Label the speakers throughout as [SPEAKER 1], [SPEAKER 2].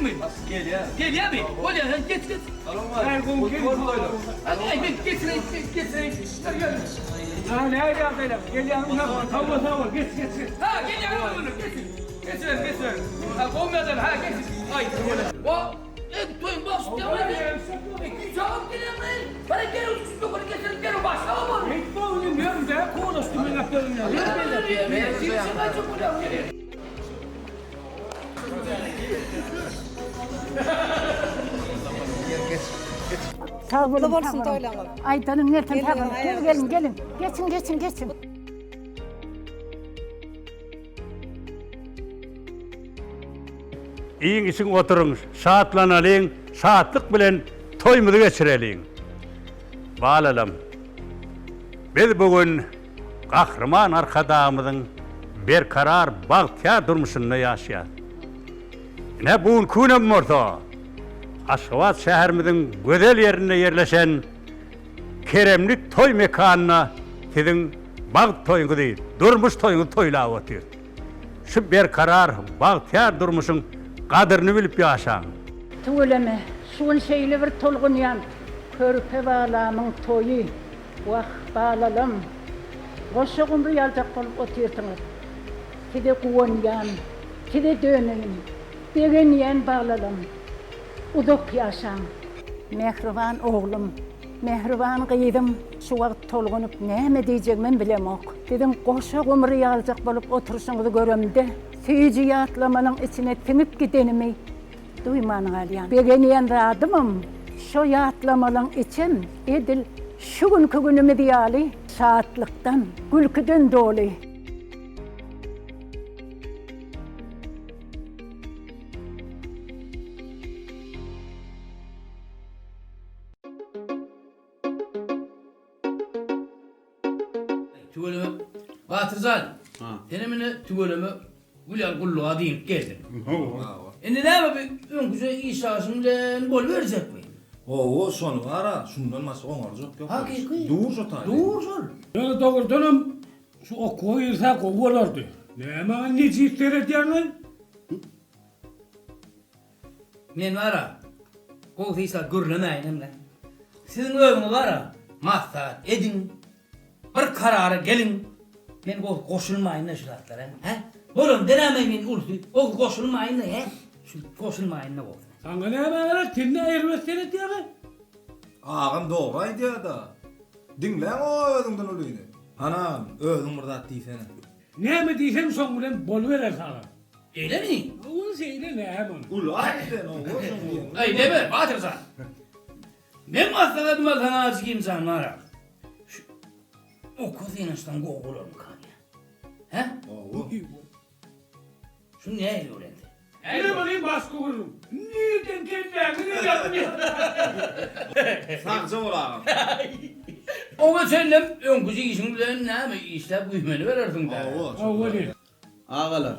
[SPEAKER 1] Geldiňmi? Gelýär. Gelýärmi? Bolýar, sen geç, geç. Aý, men geçireýin, geçireýin.
[SPEAKER 2] Ha, näme ýagdaýlar? Gelýäňmi? Sag bol, sag bol. Geç, geç, geç.
[SPEAKER 1] Ha, gelýäňmi? Geç. Geçiber, geçiber. Ha, gowy ýagdaýlar. Ha, geç. Aý, o, e, toýuň bagşy diýýärmi? E, güýç alyp gelýärmi? Bara gel, şu ýokary geçirip gel, başga bol.
[SPEAKER 2] Beýtme ony, men dä kolaşdy men äklerim ýa.
[SPEAKER 3] Sag boluň, sag boluň. Aýdanyň gelsin, sag boluň. Gel, gelin, gelin. Geçiň, geçiň, geçiň.
[SPEAKER 4] Iýiň, içiň, oturyň, şatlanalyň, şatlyk bilen toýumyzy geçireliň. Balalam, biz bu gün Gahryman Arkadagymyzyň berkarar bagtyýar durmuşynda ýaşaýarys. Ine, bu günki günem bolsa, Aşgabat şäherimiziň gözel ýerinde ýerleşen keremli toý mekanynda siziň bagt toýuňyzy, durmuş toýuňyzy toýlap otyrys. Şu berkarar, bagtyýar durmuşyň gadyryny bilip ýaşaň!
[SPEAKER 3] Tüweleme, şu gün şeýle bir tolgunýan, körpe balamyň toýy. Wah, balalam, goşa gumry ýaljak bolup otyrsyňyz. Size guwanýan, size döneýin, begenýän balalam. Uzak ýaşaň. Mähriban oglum, mähriban gyzym, şu wagt tolgunyp näme diýjegimem bilemok. Siziň goşa gumry ýaljak bolup oturyşyňyzy göremde, süýji ýatlamalaň içine siňip gidenimi Duýman galýan. Begenýän zadymam, şo ýatlamalaň içem edil şu günki günümiz ýaly şatlykdan, gülküden doly.
[SPEAKER 1] Tüweleme Batyrjan, senem ine tüweleme gül ýaly gulluga diýlip geldiň. Indi näme bu öňküje iş aşyň bilen boluberjekmi?
[SPEAKER 5] Hawa, şony bar-a, şundan başga oňarjak ýok.
[SPEAKER 1] Hakyky.
[SPEAKER 5] Dur şo taýda.
[SPEAKER 1] Dur şol.
[SPEAKER 2] Ýöne dogrudanam şu okuwa girse gowy bolardy. Näme maňa nejis seredýäňiz?
[SPEAKER 1] Men bar-a, gowusy hiç zat gürlemäýinem-le. Siziň özüňiz bar-a, maslahat ediň, bir karara geliň. Men gowusy goşulmaýyn-da şu zatlara, hä? Bolanda näme men ulusy, gowusy goşulmaýyn-da, hä? Şu goşulmaýyn-da gowusy.
[SPEAKER 2] Saňa näme gerek, sen ne erbet seredýäň-ä?
[SPEAKER 5] Agam dogry aýdýar-da. Diňläň o özüňden ulyny. Hany agam, özüň bir zat diýsene.
[SPEAKER 2] Näme diýseň şoň bilen boluberer saňa.
[SPEAKER 1] Şeýlemi?
[SPEAKER 2] Hawa şeýle näme ony.
[SPEAKER 5] Uly aýt sen owa şoň diýeniňi.
[SPEAKER 1] Aý neme Batyr jan. Meň maslahatym bar saňa jigim jan bara. Şu okuwa synanyşsaň gowy bolarmyka diýýän. Hä?
[SPEAKER 5] Hawa.
[SPEAKER 1] Şu nähili bolýan sen?
[SPEAKER 2] Ine muny başga gürrüň. Nirden kelläňi gelýär?
[SPEAKER 5] Sagja bol agam.
[SPEAKER 1] Oňa çenlem öňküje işiň bilen näme işläp güýmeni berersiň-dä.
[SPEAKER 5] Hawa.
[SPEAKER 2] Hawa diý.
[SPEAKER 6] Agalar,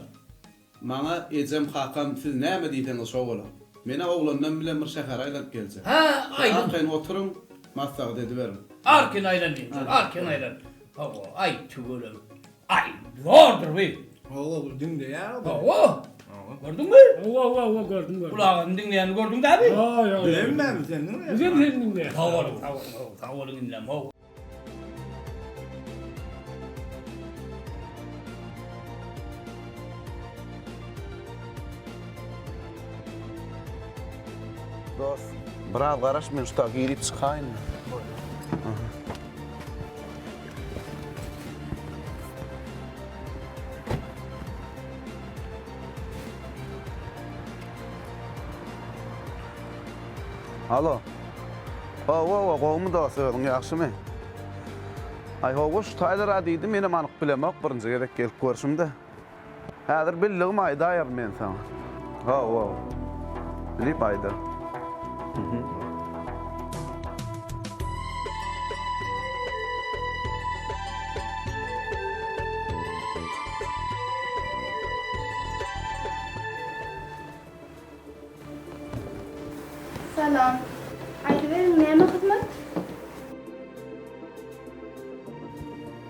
[SPEAKER 6] maňa ejem, kakam siz näme diýseňiz şo bolar. Men-ä oglandan bilen bir şähere aýlanyp geljek.
[SPEAKER 1] Hä,
[SPEAKER 6] Siz
[SPEAKER 1] aýlan.
[SPEAKER 6] arkaýyn oturyň, maslahat ediberiň.
[SPEAKER 1] Arkaýyn aýlan diýdim şol, arkaýyn aýlan. Hawa, aý tüweleme. Aý, zordur bu.
[SPEAKER 5] Hawa, bu diňleýär o.
[SPEAKER 1] Hawa. Gördüňmi?
[SPEAKER 2] Hawa, hawa, hawa, gördüm, gördüm.
[SPEAKER 1] Gulagyny diňleýänini gördüň dämi?
[SPEAKER 2] Ýok, ýok.
[SPEAKER 5] Bilemmi, sen diňleýäň.
[SPEAKER 2] Bizem seni diňleýäs.
[SPEAKER 1] Sag boluň, sag boluň, hawa, sag boluň inlem, hawa.
[SPEAKER 6] Dost, biraz garaş, men şu ta girip çykaýyn. Alo. Hawa, hawa, gowumy dost, özüň ýagşymy? Aý, hawa, şu taýlara diýdi, menem anyk bilemok, birinji gezek gelip görşüm-de. Häzir bildigimi aýdaýaryn men saňa. Hawa, hawa. Bilip aýdar. Mhm.
[SPEAKER 7] Salam. Aýdyberiň näme hyzmat?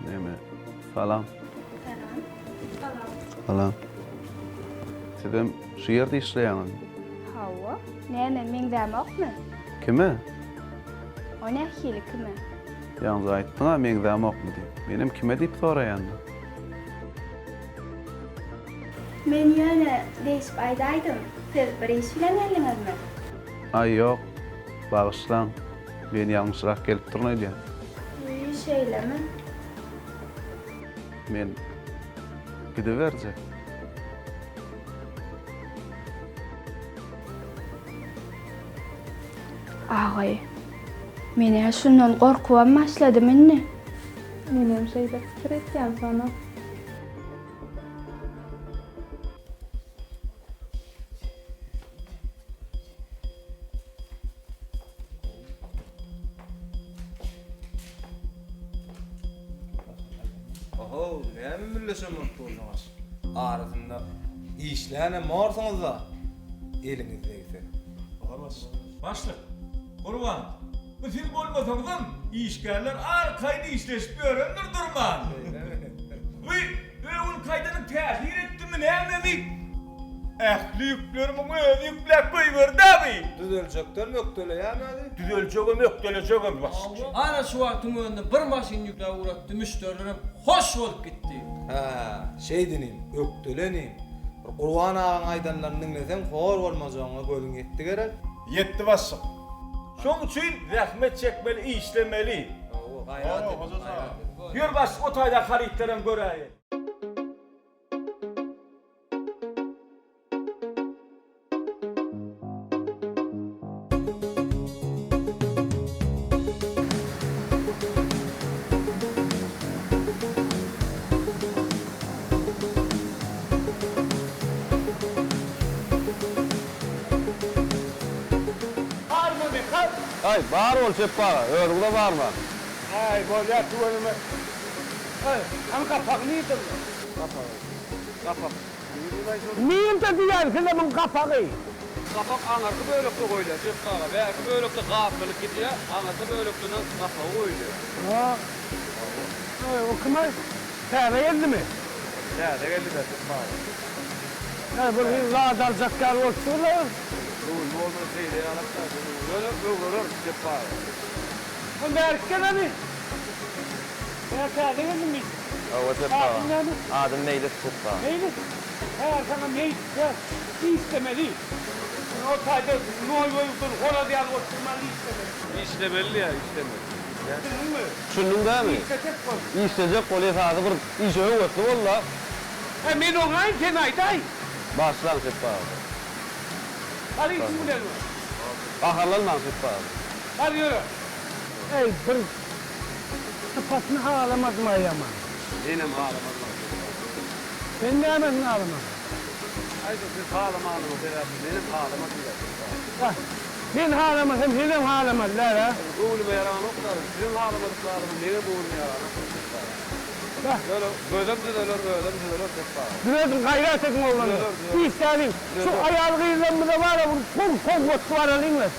[SPEAKER 6] Näme? Salam.
[SPEAKER 7] Salam. Salam.
[SPEAKER 6] Salam. Sizem şu ýerde işleýäňizmi?
[SPEAKER 7] Hawa. Hawa, näme, meňzämokmy?
[SPEAKER 6] Kime?
[SPEAKER 7] O nähili kime?
[SPEAKER 6] Ýaňja aýtdyň-a meňzämokmy diýip. Menem kime diýip soraýan-da.
[SPEAKER 7] Men ýöne degişip aýdaýdym, siz bir iş bilen geldiňizmi?
[SPEAKER 6] Aý ýok, bagyşlaň, men ýalňyşrak gelipdirin öýdýän.
[SPEAKER 7] Wiý, şeýlemi?
[SPEAKER 6] Men gidiberjek.
[SPEAKER 7] Agaý, men-ä şundan gorkubam başladym indi.
[SPEAKER 8] Menem şeýle pikir etýän, Sona.
[SPEAKER 5] Ohow, näme mülleşen bolup dursuňyz? Arasynda işlänem borsuňyz-da, eliňiz degse.
[SPEAKER 9] Başlyk, Gurban, bu siz bolmasaňyzam işgärler arkaýyn işleşip ýörendir durman. Bu öwün kaýdanyň täsir etdimi nämemi? Ähli ýükleri muň özi ýükläp goýberdi-ä bi.
[SPEAKER 5] Düzeljekden ökdeleýän özi.
[SPEAKER 9] Düzeljegem, ökdelejegem başlyk.
[SPEAKER 10] Ana şu wagtyň özünde bir maşyn ýükläp ugratdy, müşderilerem hoş bolup gitdi.
[SPEAKER 5] Hä, şeýdinim, ökdelenim. Bir Gurban agaň aýdanlaryny diňleseň hor bolmajagyňa gözüň ýetdi gerek?
[SPEAKER 9] Ýetdi başlyk. Şoň üçin zähmet çekmeli, işlemeli.
[SPEAKER 5] Hawa, gaýrat et, gaýrat et.
[SPEAKER 9] Ýör başlyk o taýdaky harytlaram göräýeli.
[SPEAKER 6] Aý, bar bol Çepbe aga, özüňize barma.
[SPEAKER 2] Aý, bolýar tüweleme. Aý, hany gapagy nirde bular?
[SPEAKER 6] Gapagy. Gapak.
[SPEAKER 2] Nirde diýýän size muň gapagy?
[SPEAKER 10] Gapak aňyrky bölekde goýulýar Çepbe aga. Bärki bölekde gaplylyk gidýär, aňyrky bölekde-de gapagy goýulýar.
[SPEAKER 2] Ha. Aý, o kim-aý? Täze geldimi?
[SPEAKER 6] Täze geldi-dä Çepbe aga.
[SPEAKER 2] Aý, bir hili zat aljak ýaly bolup dur-la.
[SPEAKER 6] Göwnüme bolmasa şeýle ýalak-da. Ýöne öwreneris Çepbe aga.
[SPEAKER 2] O bärki geleni? Ýa täze geldiňmi?
[SPEAKER 6] Hawa Çepbe aga.
[SPEAKER 2] Adyň näme?
[SPEAKER 6] Adym Meýlis Çepbe aga.
[SPEAKER 2] Meýlis? Häzir saňa meýlis däl, işlemeli. O taýda noý goýupdyr, horaz ýaly bolup durman işlemeli.
[SPEAKER 6] Işlemeli diýýär, işlemeli.
[SPEAKER 2] Düşündiňmi?
[SPEAKER 6] Düşündiň dämi?
[SPEAKER 2] Işlejek bol.
[SPEAKER 6] Işlejek bol, esasy bir işe höwesli bol-da.
[SPEAKER 2] Hä, men oňaýyn, sen aýdaý.
[SPEAKER 6] Başlaň Çepbe aga.
[SPEAKER 2] Hany işiň bilen bol.
[SPEAKER 6] Gaharlanmaň Çepbe aga.
[SPEAKER 2] Hany ýöre. Eý, bir sypatyny halamadym aýaman.
[SPEAKER 6] Menem halamadym aýdym.
[SPEAKER 2] Sen nämesini halamadyň?
[SPEAKER 6] Aýdym siz halamanyňyz sebäpli menem halamadym diýýär.
[SPEAKER 2] Wah, men halamasam senem halamaly däl-ä.
[SPEAKER 6] Göwnüme ýaranok da, siziň halamadyk zadyňyz meňem göwnüme ýaranok Jepbar aga.
[SPEAKER 2] Wah.
[SPEAKER 6] Ýöne gözem düzeler, özem düzeler Jepbar aga.
[SPEAKER 2] Düzediň, gaýrat ediň oglanlar.
[SPEAKER 6] Düzeler, düzeler.
[SPEAKER 2] Işläliň. Şu aýal-gyzlarymyza bar-a bir gowy sowgat baralyň-la.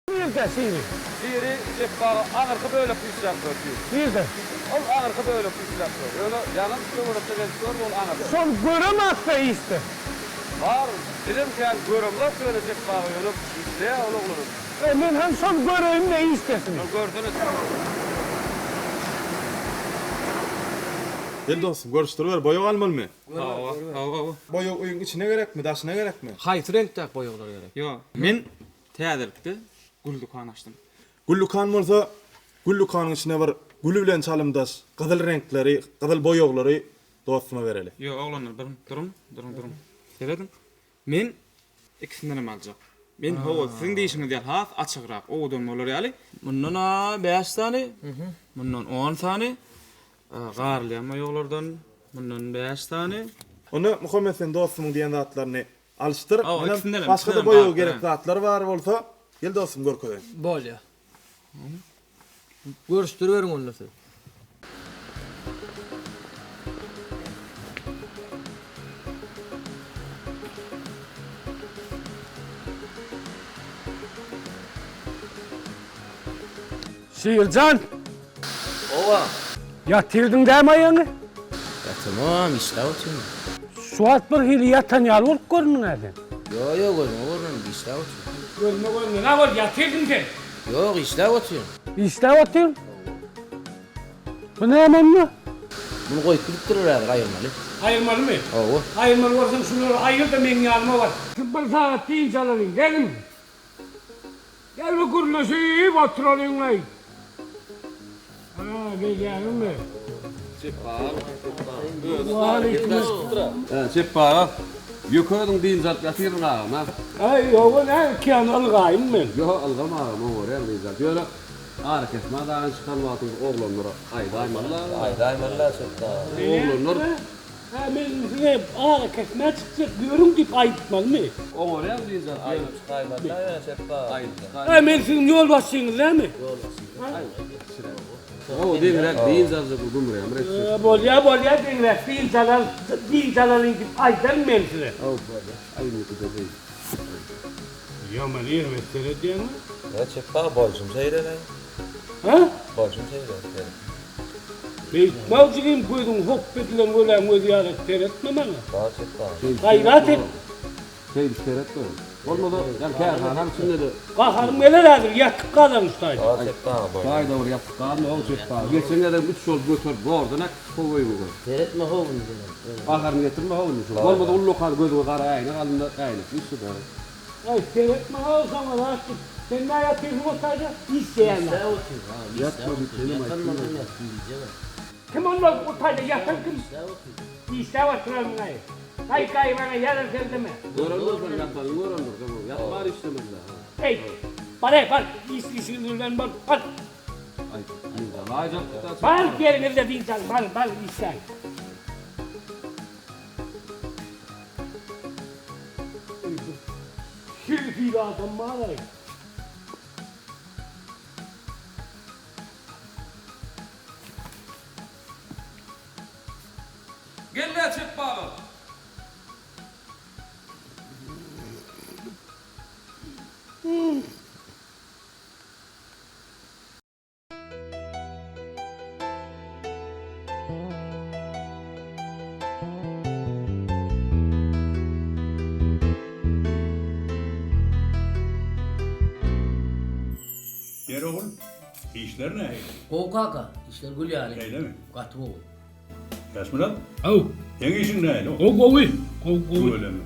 [SPEAKER 2] Nirde Siri?
[SPEAKER 6] Siri Jepbaga aňyrky bölekde işläp dur Siri.
[SPEAKER 2] Nirde?
[SPEAKER 6] Ol aňyrky bölekde işläp dur. Ýöne ýaňam şu töwerekde gezip dur, ol aňyrda.
[SPEAKER 2] Şol göremazda işde.
[SPEAKER 6] Bar, bizem kän göremzok ýöne Jepbaga ýöne işleýär ol oglanam.
[SPEAKER 2] E men hem şol göreýin-de işdesini.
[SPEAKER 6] Şol görsene.
[SPEAKER 11] Gel dostum, görüşdiriber, boýag almalymy?
[SPEAKER 10] Hawa, hawa, hawa.
[SPEAKER 11] Boýag öýüň içine gerekmi, daşyna gerekmi?
[SPEAKER 10] Haýsy reňkdäki boýaglar gerek? Ýok. Men täzelikde gül dükan açdym.
[SPEAKER 11] Gül dükan bolsa. Gül dükanyň içine bir gül bilen çalymdaş gyzyl reňkleri, gyzyl boýaglary dostuma bereli.
[SPEAKER 10] Ýok, oglanlar, duruň, duruň, duruň, duruň. Serediň. Men ikisindenem aljak. Men hawa, siziň diýşiňiz ýaly has açygrak, owadan bolar ýaly. Mundan-a bäş sany, mundan on sany, garylýan boýaglardan mundan bäş sany.
[SPEAKER 11] Onda Muhammet sen dostumyň diýen zatlaryny alyşdyr.
[SPEAKER 10] Hawa,
[SPEAKER 11] Menem
[SPEAKER 10] ikisindenem,
[SPEAKER 11] başga-da
[SPEAKER 10] ikisindenem
[SPEAKER 11] boýagy
[SPEAKER 10] garyp
[SPEAKER 11] gerek
[SPEAKER 10] beräýiň.
[SPEAKER 11] zatlar bar bolsa, gel dostum görkezeýin.
[SPEAKER 12] Bolýa. Görüşdiriberiň onda siz.
[SPEAKER 2] Şirjan!
[SPEAKER 13] Owa.
[SPEAKER 2] Ýatyrdyň dämi aýagyňy?
[SPEAKER 13] Ýatamam, işläp otyryn.
[SPEAKER 2] Şu wagt bir hili ýatan ýaly bolup göründiň-ä sen.
[SPEAKER 13] Ýok, ýok, gözüňe görünenim, işläp otyryn.
[SPEAKER 2] Gözüme görünen-ä bol, ýatyrdyň sen.
[SPEAKER 13] Ýok, işläp otyryn.
[SPEAKER 2] Işläp otyryn? Bu näme onda?
[SPEAKER 13] Muny goýup gidipdirler häzir, aýyrmaly.
[SPEAKER 2] Aýyrmalymy?
[SPEAKER 13] Hawa.
[SPEAKER 2] Aýyrmaly bolsaň şulary aýyr-da meň ýanyma bar. Bir sagat dynç alalyň, geliň. Gel bir gürleşip oturalyň-laý. Ha, gelýäňizmi?
[SPEAKER 10] Jepbar aga, ýeke özüň dynç alyp ýatyryn agam, a?
[SPEAKER 2] Aý, ýog-a, näme ikiýany ylgaýyn men.
[SPEAKER 10] Ýok, ylgama agam, oňarýaň dynç alyp. Ýöne arakesmä dagyň çykan wagtyňyz oglanlara aýdaýmaly-la.
[SPEAKER 13] Aýdaýmaly-la, Jepbar aga.
[SPEAKER 10] Oglanlar
[SPEAKER 2] Hä men size arakesmä çykjak ýörüň diýip aýtmalymy?
[SPEAKER 10] Oňarýaň dynç alyp ýöne.
[SPEAKER 13] Aýdyp çykaýmaly-da ýöne Jepbar aga.
[SPEAKER 10] Aýdyp çykaýmaly.
[SPEAKER 2] Hä men siziň ýolbaşçyňyz dälmi?
[SPEAKER 10] Hawa deňräk dynç aljak bu gümrämir etjek.
[SPEAKER 2] Bolýa bolýa deňräk dynç alal dynç alalyň diýip aýdaryn men size.
[SPEAKER 10] Hawa bolýa. Aýdyňky-da beý.
[SPEAKER 2] Ýaman erbet seredýäňmi?
[SPEAKER 13] Ýa Jepbar bolşum şeýle-le.
[SPEAKER 2] Hä?
[SPEAKER 13] Bolşum şeýle seniň.
[SPEAKER 2] Beýtme jigim gözüň hopba edilen göläň gözi ýaly seretme maňa.
[SPEAKER 13] Bar çek bar.
[SPEAKER 2] Gaýrat et.
[SPEAKER 10] Şeýdip seretme. Bolmasa ýa kärhanaň içinde-de.
[SPEAKER 2] Gaharym geler häzir ýatyp galaryn şu taýda.
[SPEAKER 13] Bar çek bar bolýar.
[SPEAKER 10] Taýda bir ýatyp galma how çek bar. Geçen gezegem üç bolup göterip zordan äkitdik how öýüňize.
[SPEAKER 13] Seretme how indi senem.
[SPEAKER 10] Gaharyny getirme how indi şu. Bolmasa ullakan gözüňe gara äýnek alynda äýnekli işle dagy.
[SPEAKER 2] Aý seretme how saňa zat diýip. Sen nä ýatyrsyň o taýda? Işleýän.
[SPEAKER 13] Işläp otyr agam işläp otyr. Ýatan bolsam ýatdym diýjegä.
[SPEAKER 2] Kim onda o taýda ýatan kim?
[SPEAKER 13] Işläp otyr.
[SPEAKER 2] Işläp otyrarmyň aý. Gaý gaý maňa ýalan sözleme.
[SPEAKER 10] Gören bolsaň ýatanyny görendir sen ol. Ýatman işlemeli ha.
[SPEAKER 2] Eý bar eý bar iş işiňiz bilen bol bar.
[SPEAKER 10] Aý dynç alaýjakda.
[SPEAKER 2] Bar ýeriňizde dynç alyň bar bar işläň. Her hili adam bar-aý.
[SPEAKER 10] Gel-le çep baba.
[SPEAKER 4] Ýeri ogul, işler nähili?
[SPEAKER 1] Gowy kaka, işler gül ýaly.
[SPEAKER 4] Şeýlemi?
[SPEAKER 1] Gaty gowy.
[SPEAKER 4] Ýaşmyrat?
[SPEAKER 2] Haw.
[SPEAKER 4] Seň işiň nähili?
[SPEAKER 2] Gowy gowy. Gowy gowy.
[SPEAKER 4] Tüweleme.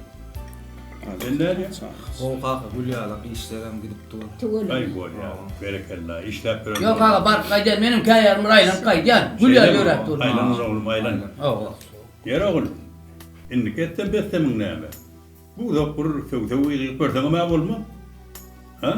[SPEAKER 4] Sen nädýäň?
[SPEAKER 5] Gowy kaka, gül ýalak işlerem gidip dur.
[SPEAKER 3] Tüweleme.
[SPEAKER 4] Aý bolýa. Berekella, işläp ýören.
[SPEAKER 1] Ýok aga baryp gaýdýan, menem käýarym bir aýlanyp gaýdýan. Gül ýaly ýöräp dur.
[SPEAKER 4] Aýlan oglum, aýlan.
[SPEAKER 1] Hawa.
[SPEAKER 4] Ýeri ogul, indiki etsem-betsemiň näme? Bu uzak bir söw-söw ýygyp görseňem-ä bolmaz. Hä?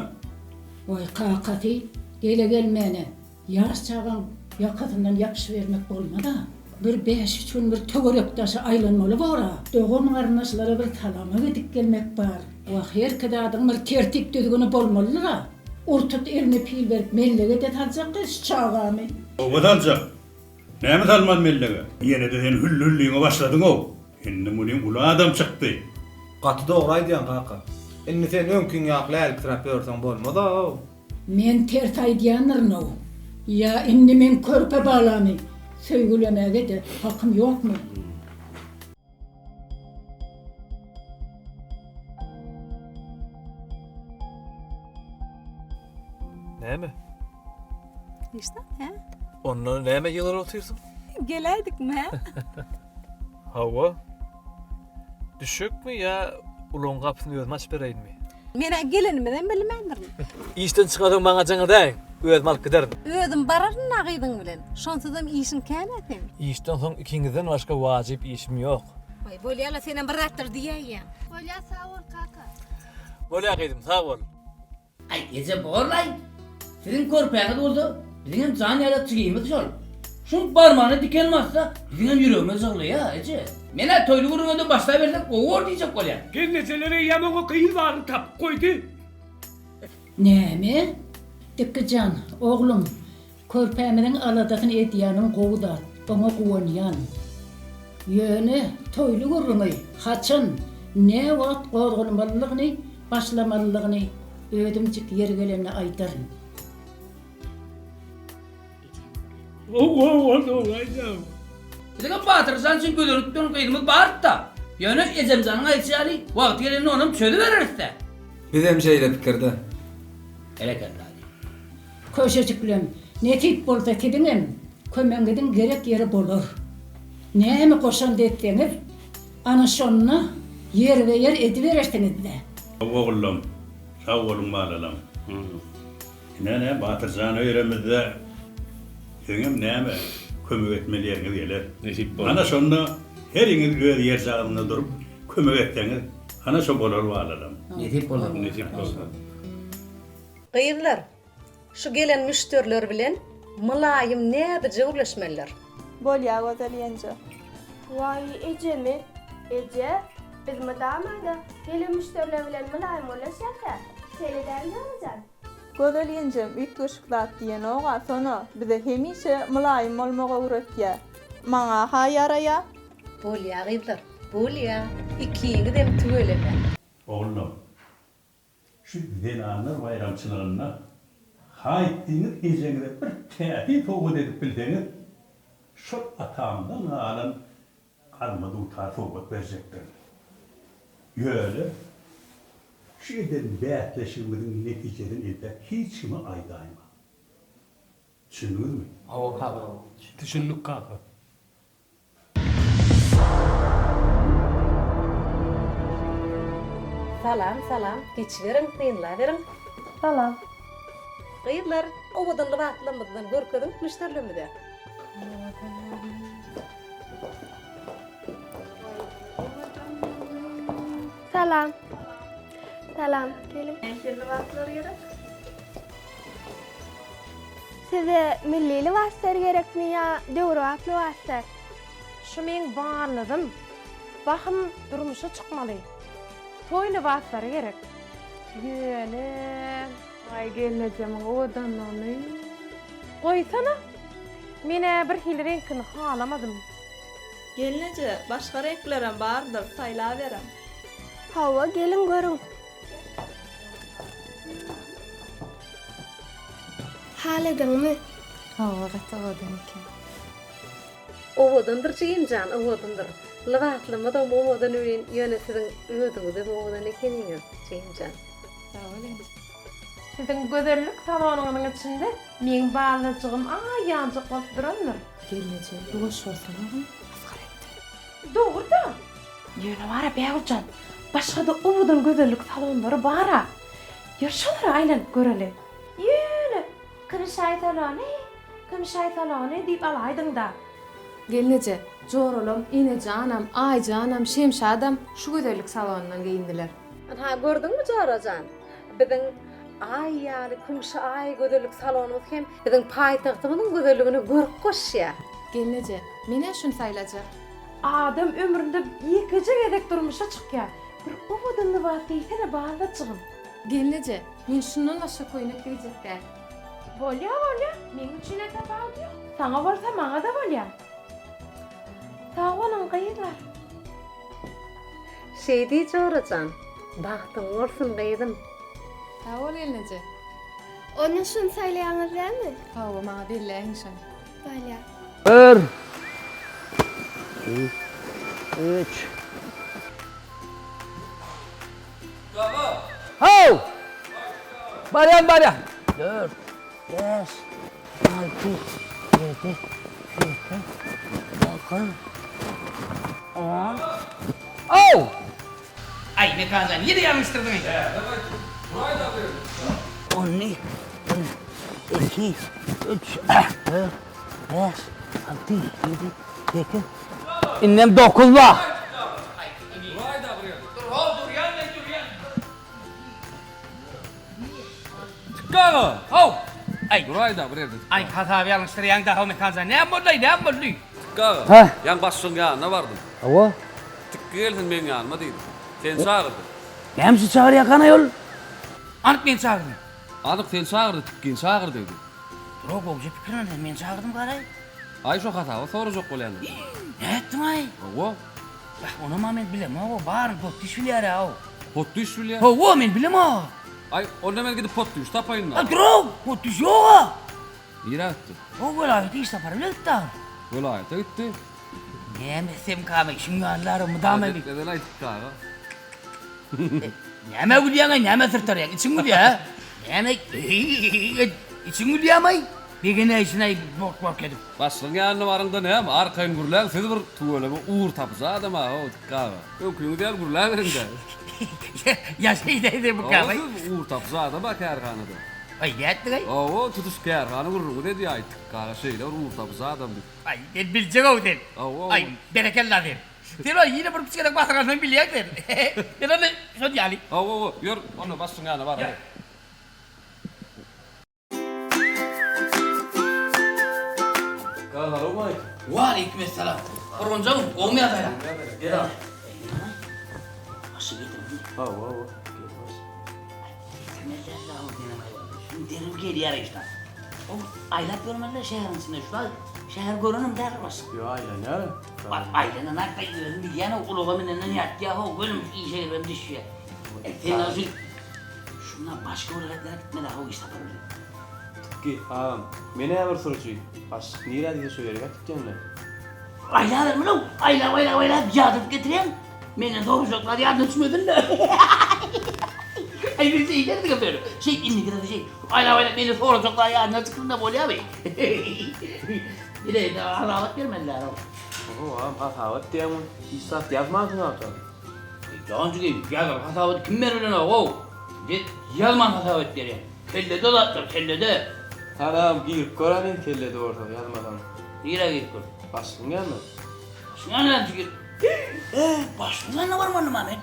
[SPEAKER 3] Waý kakasy, gele-gelmäne Ýaş çagaň ýakasyndan ýapyşybermek bolmaz-a. Bir bäş-üç gün bir töwerek-daşa aýlanmaly bor-a. Dogan-garyndaşlara bir salama gidip gelmek bar. Wah, herki zadyň bir tertip-düzgüni bolmalydyr-a. Ur-tut eline pil berip mellege-de saljak gyz şu çagany.
[SPEAKER 4] Oba saljak. Näme salman mellege? Ýene-de sen hülli-hülliňe başladyň-ow. Indi munyň uly adam çykdy.
[SPEAKER 5] Gaty dogry aýdýaň kaka. Indi sen öňkiň ýaly läliksiräp ýörseň bolmaz-ow.
[SPEAKER 3] Men ters aýdýandyryn-ow. Ýa indi meň körpe balamy söýgülemäge-de hakym ýokmy?
[SPEAKER 14] Näme?
[SPEAKER 8] Hiç zat, hä?
[SPEAKER 14] Onda näme ýygyryp otyrsyň?
[SPEAKER 8] Geläýdikmi, hä?
[SPEAKER 14] Hawa. Düşekmi ýa ulagyň gapysyny özüm açyp bereýinmi?
[SPEAKER 8] Men-ä gelenimizem bilmändirin.
[SPEAKER 14] Işden çykarsaň maňa jaň edäýiň. Özüm alyp giderin.
[SPEAKER 8] Özüm bararyn-a gyzyň bilen. Şonsuzam işiň kän-ä seň.
[SPEAKER 14] Işden soň ikiňizden başga wajyp işim ýok.
[SPEAKER 8] Waý, bolýa-la, senem bir zatlar diýäýýäň.
[SPEAKER 7] Bolýa, sag bol, kaka.
[SPEAKER 14] Bolýa gyzym, sag bol.
[SPEAKER 1] Aý, eje borlaý. Siziň körpäňiz bolsa, biziňem jan ýaly jigimiz şol. Şuň barmagyna diken bassa, biziňem ýüregimiz jyglaýa, eje. Men-ä toýly gürrüňe-de başlabersek gowy bor diýjek bolýan.
[SPEAKER 2] Gelnejeler eýýäm oňa gyz baryny tapyp goýdy.
[SPEAKER 3] Näme? Dikgi jan, oglum, körpämiziň aladasyny edýäniň gowy zat, oňa guwanýan. Ýöne toýly gürrüňi haçan, näwagt gozgalmalydygyny, başlamalydygyny özümjik ýeri gelende aýdaryn.
[SPEAKER 1] Biziňem Batyrjan üçin gözelip duran gyzymyz bardy-da. Ýöne ejemjanyň aýdyşy ýaly, wagty gelende onam çözübereris-dä.
[SPEAKER 5] Bizem şeýle pikirde.
[SPEAKER 1] Berekella.
[SPEAKER 3] Köşejiklem, nesip bolsa siziňem kömegiňiziň gerek ýeri bolar. Näme goşant etseňiz, ana şonda ýerbe-ýer ediberersiňiz-dä.
[SPEAKER 4] Ogullam, sag boluň balalam. Ine nä Batyrjan öýremizde siziňem näme kömek etmeli ýeriňiz geler.
[SPEAKER 13] Nesip bolsa.
[SPEAKER 4] Ana şonda heriňiz öz ýerjagazynda durup kömek etseňiz ana şo bolar balalam.
[SPEAKER 1] Nesip bolsa.
[SPEAKER 13] Nesip bolsa.
[SPEAKER 8] Gyzlar, şu gelen müşderiler bilen mylaýym näzije gürleşmeliler.
[SPEAKER 12] Bolýa Gözel ýenje.
[SPEAKER 7] Waý ejemi, eje, biz mydama-da gelen müşderiler bilen mylaýym gürleşýäs-ä, şeýle dälmi janajan?
[SPEAKER 12] Gözel ýenjem üýtgeşik zat diýenog-a Sona, bize hemişe mylaýym bolmagy öwretýä. Maňa-ha ýaraýa.
[SPEAKER 8] Bolýa gyzlar, bolýa, ikiňizem tüweleme.
[SPEAKER 4] Oglum, şu zenanlar baýramçylygynda haýtdyňyz ejeňize bir täsin sowgat edip bilseňiz, şol atamdan galan gazma dutar sowgat berjekdirin. Ýöne şu eden bäsleşigimiziň netijesini entäk hiç kime aýdaýmaň. Düşündiňizmi?
[SPEAKER 1] Hawa kaka.
[SPEAKER 2] Düşündik kaka.
[SPEAKER 8] Salam salam geçiberiň synlaberiň.
[SPEAKER 12] Salam.
[SPEAKER 8] Gyzlar owadan lybaslarymyzdan görkeziň müşderilerimize.
[SPEAKER 7] Salam. Salam. Geliň. Nähili lybaslar gerek? Size milli lybaslar gerekmi ýa döwrebap lybaslar?
[SPEAKER 15] Şu meň ballyzym. Bahym durmuşa çykmaly. Toý lybaslary gerek. Ýöne. Waý gelnejemiň owadanlygyny. Goýsana. Men-ä birhili reňkini halamadym.
[SPEAKER 12] Gelneje, başga reňklerem bardyr, saýlaberiň.
[SPEAKER 7] Hawa, geliň görüň. Haladyňmy?
[SPEAKER 8] Hawa, gaty owadan eken. Owadandyr jigimjan, owadandyr. Lybaslymyzam owadan welin, ýöne siziň özüňizem owadan ekeniňiz, jigimjan.
[SPEAKER 15] Sag bol indi. Siziň gözellik salonyňyzyň içinde meň ballajygym aý ýaljak bolup durandyr.
[SPEAKER 8] Gelneje, ýuwaş bolsana oglum, masgara etdiň.
[SPEAKER 15] Dogry-da. Ýöne bar-a Bägüljan, başga-da owadan gözellik salonlary bar-a. Ýör şolara aýlanyp göreli. Ýöne, Kümüşaý salony, Kümüşaý salony diýip alaýdyň-da.
[SPEAKER 16] Gelneje, joralam, Enejanam, Aýjanam, Şemşadam şu gözellik salonyndan geýindiler.
[SPEAKER 8] Ynha, gördüňmi jora jan, biziň Aý ýaly kümüşi aý gözellik salonymyz hem biziň paýtagtymyzyň gözelligine görk goşýar.
[SPEAKER 16] Gelneje, men-ä şuny saýlajak.
[SPEAKER 15] Adam ömründe ýekeje gezek durmuşa çykýar. Bir owadan lybas geýsene, balajygym.
[SPEAKER 16] Gelneje, men şundan başga köýnek geýjek däl.
[SPEAKER 15] Bolýa, bolýa, meň üçin-ä tapawudy ýok. Saňa bolsa, maňa-da bolýa. Sag boluň, gyzlar.
[SPEAKER 8] Şeý diý, jora jan. Bagtyň bolsun, gyzym.
[SPEAKER 16] Sag bol, gelneje.
[SPEAKER 7] Onda şuny saýlaýaňyz dälmi?
[SPEAKER 16] Hawa, maňa belläýiň şony.
[SPEAKER 7] Bolýa.
[SPEAKER 1] Bir, iki, üç. Haw! Barýan, barýan. Dört, bäş, alty, ýedi, sekiz, dokuz, on. Haw! Aý, Mekanjan, ýene ýalňyşdyrdyň. On bir, on. 2, 3, 4, 5, 6, 7, 8. Indem 9 bar.
[SPEAKER 17] Tikki aga!
[SPEAKER 1] Haw! Aý.
[SPEAKER 17] Duraýda bir ýerde.
[SPEAKER 1] Aý, hasaby ýalňyşdyrýaň da, haw Mekanjan. Näme boldy-aý, näme boldy?
[SPEAKER 17] Tikki aga.
[SPEAKER 1] Hä?
[SPEAKER 17] Ýaňy başlygyň ýanyna bardym.
[SPEAKER 1] Hawa.
[SPEAKER 17] Tikki gelsin meň ýanyma diýdi. Seni çagyrdy.
[SPEAKER 1] Näme üçin çagyrýarkan aý ol? Anyk meni çagyrdy.
[SPEAKER 17] Anyk seni çagyrdy, Tikkini çagyr diýdi.
[SPEAKER 1] Dur-a, gowja pikirlen sen, meni çagyrdym garaý.
[SPEAKER 17] Aý, şo hasabat sorajak bolýandyr.
[SPEAKER 1] Nätdiň-aý?
[SPEAKER 17] Hawa.
[SPEAKER 1] Bah, onam-a men bilemog-ow, baryny Potdyş bilýär-ä-ow.
[SPEAKER 17] Potdyş bilýär?
[SPEAKER 1] Hawa, men bilemog.
[SPEAKER 17] Aý, onda men gidip Potdyş tapaýyn-da.
[SPEAKER 1] A, dur-ow, Potdyş ýog-a.
[SPEAKER 17] Nirä gitdi?
[SPEAKER 1] O welaýata iş sapary bilen gitdi ahyr.
[SPEAKER 17] Welaýata gitdi?
[SPEAKER 1] Näme etsem-kamy, şuň ýalylar mydama bir.
[SPEAKER 17] Edel aýdypdy aga.
[SPEAKER 1] Nämä gülýäň-aý, nämä syrtarýaň? Içiň gülýä? Näme? Içiň gülýämi-aý? Begenäýşin-aý bok-bok edip.
[SPEAKER 17] Başlygyň ýanyna baryňda näme, arkaýyn gürläň, siz bir tüweleme ugur tapyjy adam-a, Tikgi aga. Öňküňiz ýaly gürläberiň-dä.
[SPEAKER 1] Ýa şeýdäýse bu
[SPEAKER 17] Hawa, siz ugur tapyjy adam-a kärhanada.
[SPEAKER 1] Aý, nätdiň-aý?
[SPEAKER 17] Hawa, tutuş kärhana gürrüňiz edýär-aý, Tikgi aga şeýle bir ugur tapyjy adam diýip.
[SPEAKER 1] Aý, sen biljek-ow sen.
[SPEAKER 17] Hawa,
[SPEAKER 1] Aý, berekella sen. Sen ol ýene bir kiçiräk basyr alsaň bilýäň sen. Sen ony şol ýaly.
[SPEAKER 17] Hawa, hawa, ýör, onda başlygyň ýanyna baraly.
[SPEAKER 14] Salowmaleýkim.
[SPEAKER 1] Waleýkim essalam. Gurbanjagym, gowumy ýagdaýlar?
[SPEAKER 14] Gel aga.
[SPEAKER 1] Başy getirdim.
[SPEAKER 14] Hawa, hawa. Gel baş.
[SPEAKER 1] Getirmezler-le o senem aýwanda. Şuny derrew gelýär işler. O aýlap ýörmeli-le şäheriň içinde. Şu şäher görenem däl başlyk.
[SPEAKER 14] Ýok, aýlanýar.
[SPEAKER 1] Bak, aýlanan hakda özüm bilýän-ow, ulaga minenden ýatýar-how, gölüm işe giribem düşýär. Sen şu Şundan başga welaýatlara gitmeli-how iş sapary bilen.
[SPEAKER 14] Tikgi, agam, men-ä bir sürüji. Başlyk nirä diýse şo ýerik äkitýän-le.
[SPEAKER 1] Aýlabermeli-ow, aýlap-aýlap-aýlap ýadadyp getirýäň. Menden sorajak zat ýadyna düşmesin-le. Aý, biz şeýderdik-ä böyle. Şeý, indiki şeý, aýlap-aýlap menden sorajak zat ýadyna çyksyn-da bolýamy? Ine, indi hasabat bermeli-dä-ow.
[SPEAKER 14] Oho, agam, hasabat diýýäň, hiç zat ýazmansyň agşam.
[SPEAKER 1] Jan jigim, ýazyp hasabaty kim berbilenok-ow? Biz ýazman hasabat berýäs. Kellede zatlar, kellede.
[SPEAKER 14] Salam, girip gör hany, kellede bolsa, ýazmasaň.
[SPEAKER 1] Nirä girip gör?
[SPEAKER 14] Başlygyň ýanyna.
[SPEAKER 1] Başlygyň ýanyna näme üçin girip? He, başlygyň ýanyna barmalym-a men.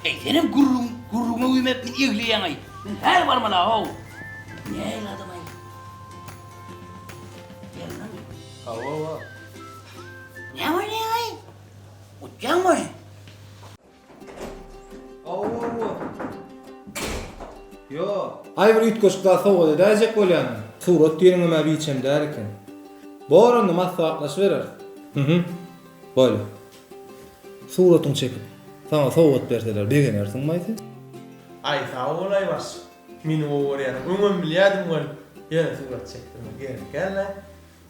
[SPEAKER 1] Eý, senem gürrüň, gürrüňe güýmep meni egleýäň-aý. Men häli barmaly-a-how. Nähili adam-aý? Ýerinden.
[SPEAKER 14] Hawa, hawa.
[SPEAKER 1] Näme oýnaýaň-aý? Utýaňmy?
[SPEAKER 5] Hawa. Ýok. Aý bir üýtgeşik zat sowgat edäýjek bolýan. Surat diýeniňem-ä biçem däl eken. Bor onda maslahatlaşybereris. Mhm. Bolýa. Suratyňy çekip, saňa sowgat berseler begenersiňmi-aý sen?
[SPEAKER 18] Aý sag bolaý başlyk. Meni gowy görýäniňi öňem bilýädim welin, ýöne surat çekdirmek gerek däl-dä.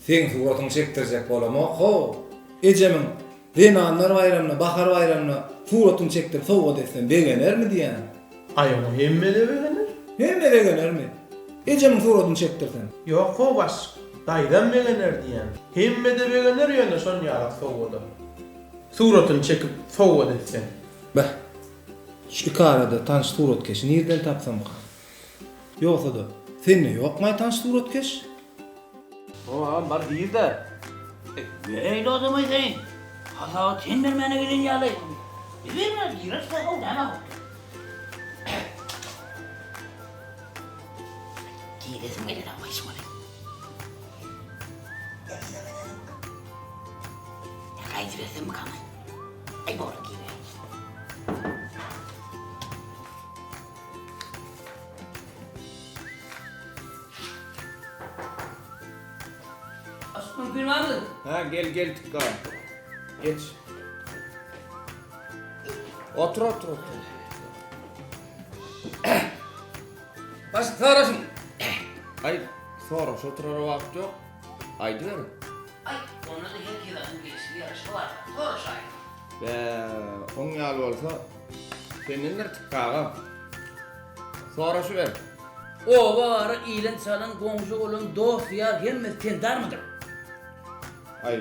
[SPEAKER 5] Seň suratyňy çekdirjek bolamok how. Ejemiň Zenanlar baýramyna, Bahar baýramyna suratyny çekdirip sowgat etsem begenermi diýýän.
[SPEAKER 18] Aý oňa hemme-de begener.
[SPEAKER 5] Hemme begenermi? Ejemiň suratyny çekdirsem.
[SPEAKER 18] Ýok how başlyk, daýzam begener diýýän. Hemme-de begener ýöne şon ýalak sowgada. Suratyny çekip sowgat etseň.
[SPEAKER 5] Beh. Şu ikarada tanyş suratkeşi nirden tapsamkam? Ýogsa-da, sende ýokmaý tanyş suratkeş?
[SPEAKER 14] Ho agam bar gir-de.
[SPEAKER 1] Beýle adamaý sen. Hasabat sen bermäne gelen ýaly. Biz bermäne gireris-dä how näme how. Giresim gelenok hiç muny. Gaýdybersemmi kamaý. Aý bor gireýin. Açyk mümkin barmy?
[SPEAKER 19] Hä, gel, gel Tikga. Geç. Otur, otur, otur.
[SPEAKER 1] Başlyk soraşyň.
[SPEAKER 19] Aý, soraşa oturara wagt ýok. Aýdyber.
[SPEAKER 1] Aý, onda-da her kezasyň gelşigi ýaraşygy bar. Soraşaýyň.
[SPEAKER 19] Bä, oň ýaly bolsa, sendendir Tikga aga. Soraşyber.
[SPEAKER 1] Oba-gara ilen-çalan, goňşy-golam, dost-ýar hemmesi tendarmydyr?
[SPEAKER 19] Aý,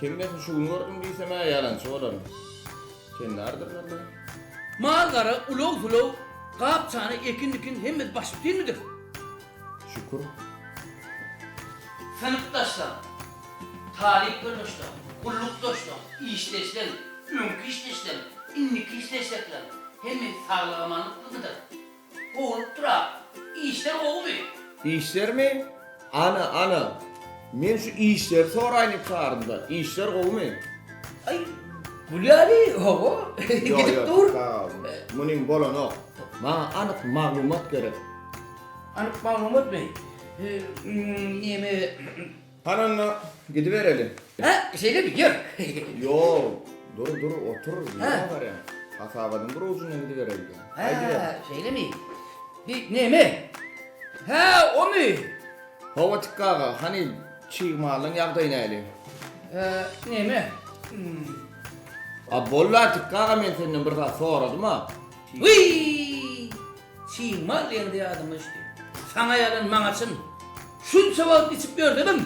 [SPEAKER 19] hemmesini şu gün gördüm diýsem-ä ýalançy bolaryn. Tendardyrlar-la.
[SPEAKER 1] Mal-gara, ulag-sulag, gap-çanak, ekin-dikin hemmesi başbütinmidir?
[SPEAKER 19] Şükür.
[SPEAKER 1] Synpdaşlaň, talyp ýoldaşlaň, gullukdaşlaň, işdeşleň, öňki işdeşleň, indiki işdeşlekleň hemmesi saglyk-amanlykmydyr? Gowulypdyr-a. Işler gowumy?
[SPEAKER 19] Işlermi? Ana, ana. Men şu işleri soraýyn diýip çagyrdym-da. Işler gowumy?
[SPEAKER 1] Aý, gül ýaly, hawa, gidip dur.
[SPEAKER 19] Ýok, ýok, munyň bolanok. Maňa anyk maglumat gerek.
[SPEAKER 1] Anyk maglumatmy? Neme?
[SPEAKER 19] Hany onda, gidibereli.
[SPEAKER 1] Hä, şeýlemi, ýör.
[SPEAKER 19] Ýok, dur, dur, otur, nirä barýaň? Hasabadyň bir ujundan gidibereli diýýän.
[SPEAKER 1] Hä, şeýlemi? Bi, neme? Hä, omy?
[SPEAKER 19] Hawa, Tikgi aga, hany, çig malyň ýagdaýy näli?
[SPEAKER 1] Hä, neme?
[SPEAKER 19] A, boldy-a, Tikgi aga, men senden bir zat soradym-a.
[SPEAKER 1] Wiý! Çig mal diýende ýadyma düşdi. Saňa ýalan, maňa çyn. Şunça wagt içip ýörsemem,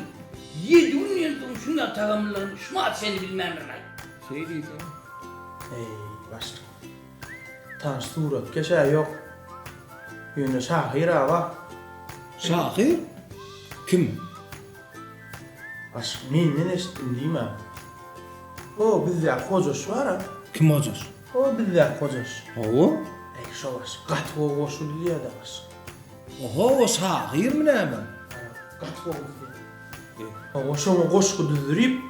[SPEAKER 1] ýedi gün diýen suwuň şunday tagamlylygyny şu wagta çenli bilmändirin-aý.
[SPEAKER 19] Şeý diýseň.
[SPEAKER 18] Eý, başlyk. Tanyş suratkeş-ä ýok. Ýöne şahyr-a bar.
[SPEAKER 5] Şahyr? Kim?
[SPEAKER 18] Başlyk, menden eşitdim diýmäň. O bizdäki Hojaş bar-a.
[SPEAKER 5] Kim Hojaş?
[SPEAKER 18] O bizdäki Hojaş.
[SPEAKER 5] Hawa.
[SPEAKER 18] Eý, şo başlyk gaty gowy goşgy düzýär-dä başlyk.
[SPEAKER 5] Oho, o şahyrmy näme?
[SPEAKER 18] Gaty gowy düzýär. Hawa, şoňa goşgy düzdürip,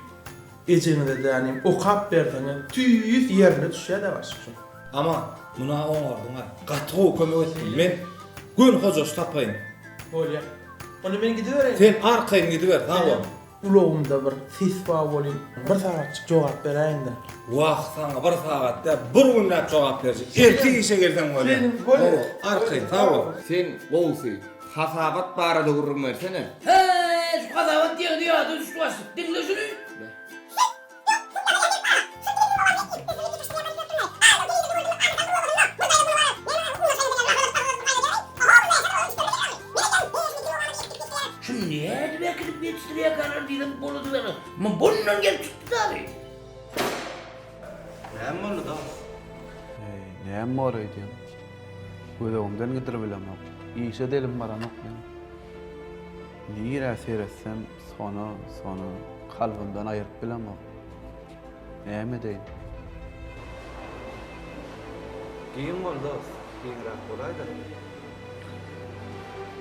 [SPEAKER 18] ejeňize dänim okap berseňiz, tüýs ýerine düşýär-dä başlyk şo.
[SPEAKER 5] Aman, muna oňardyň-a. Gaty gowy kömek etdiň. Men göni Hojaşy tapaýyn.
[SPEAKER 18] Bolýa. Onda men gidibereýin.
[SPEAKER 5] Sen arkaýyn gidiber, sag bol.
[SPEAKER 18] Ulagymda bir ses bar welin, bir sagatjyk jogap beräýiň-dä.
[SPEAKER 5] Wah, saňa bir sagat däl, bir günläp jogap berjek. Ertir işe gelseň bolýar. Hawa, arkaýyn, sag bol.
[SPEAKER 19] Sen gowusy, hasabat barada gürrüň bersene.
[SPEAKER 1] Hä, şu hasabat diýeňde ýada düşdi başlyk. Diňle şuny. Şu nädip äkidip ýetişdirýärkäler diýsem boladylar. Mundan gelip çykdy dagy.
[SPEAKER 14] Näme boldy dos?
[SPEAKER 6] Eý, näme bor öýdýäň? Göz öňümden gidiribilemok. Işe delim baranok meň. Nirä seretsem Sona, Sona, kalbymdan aýyryp bilemok. Näme edeýin?
[SPEAKER 14] Giň bol dos, giňräk bolaýda.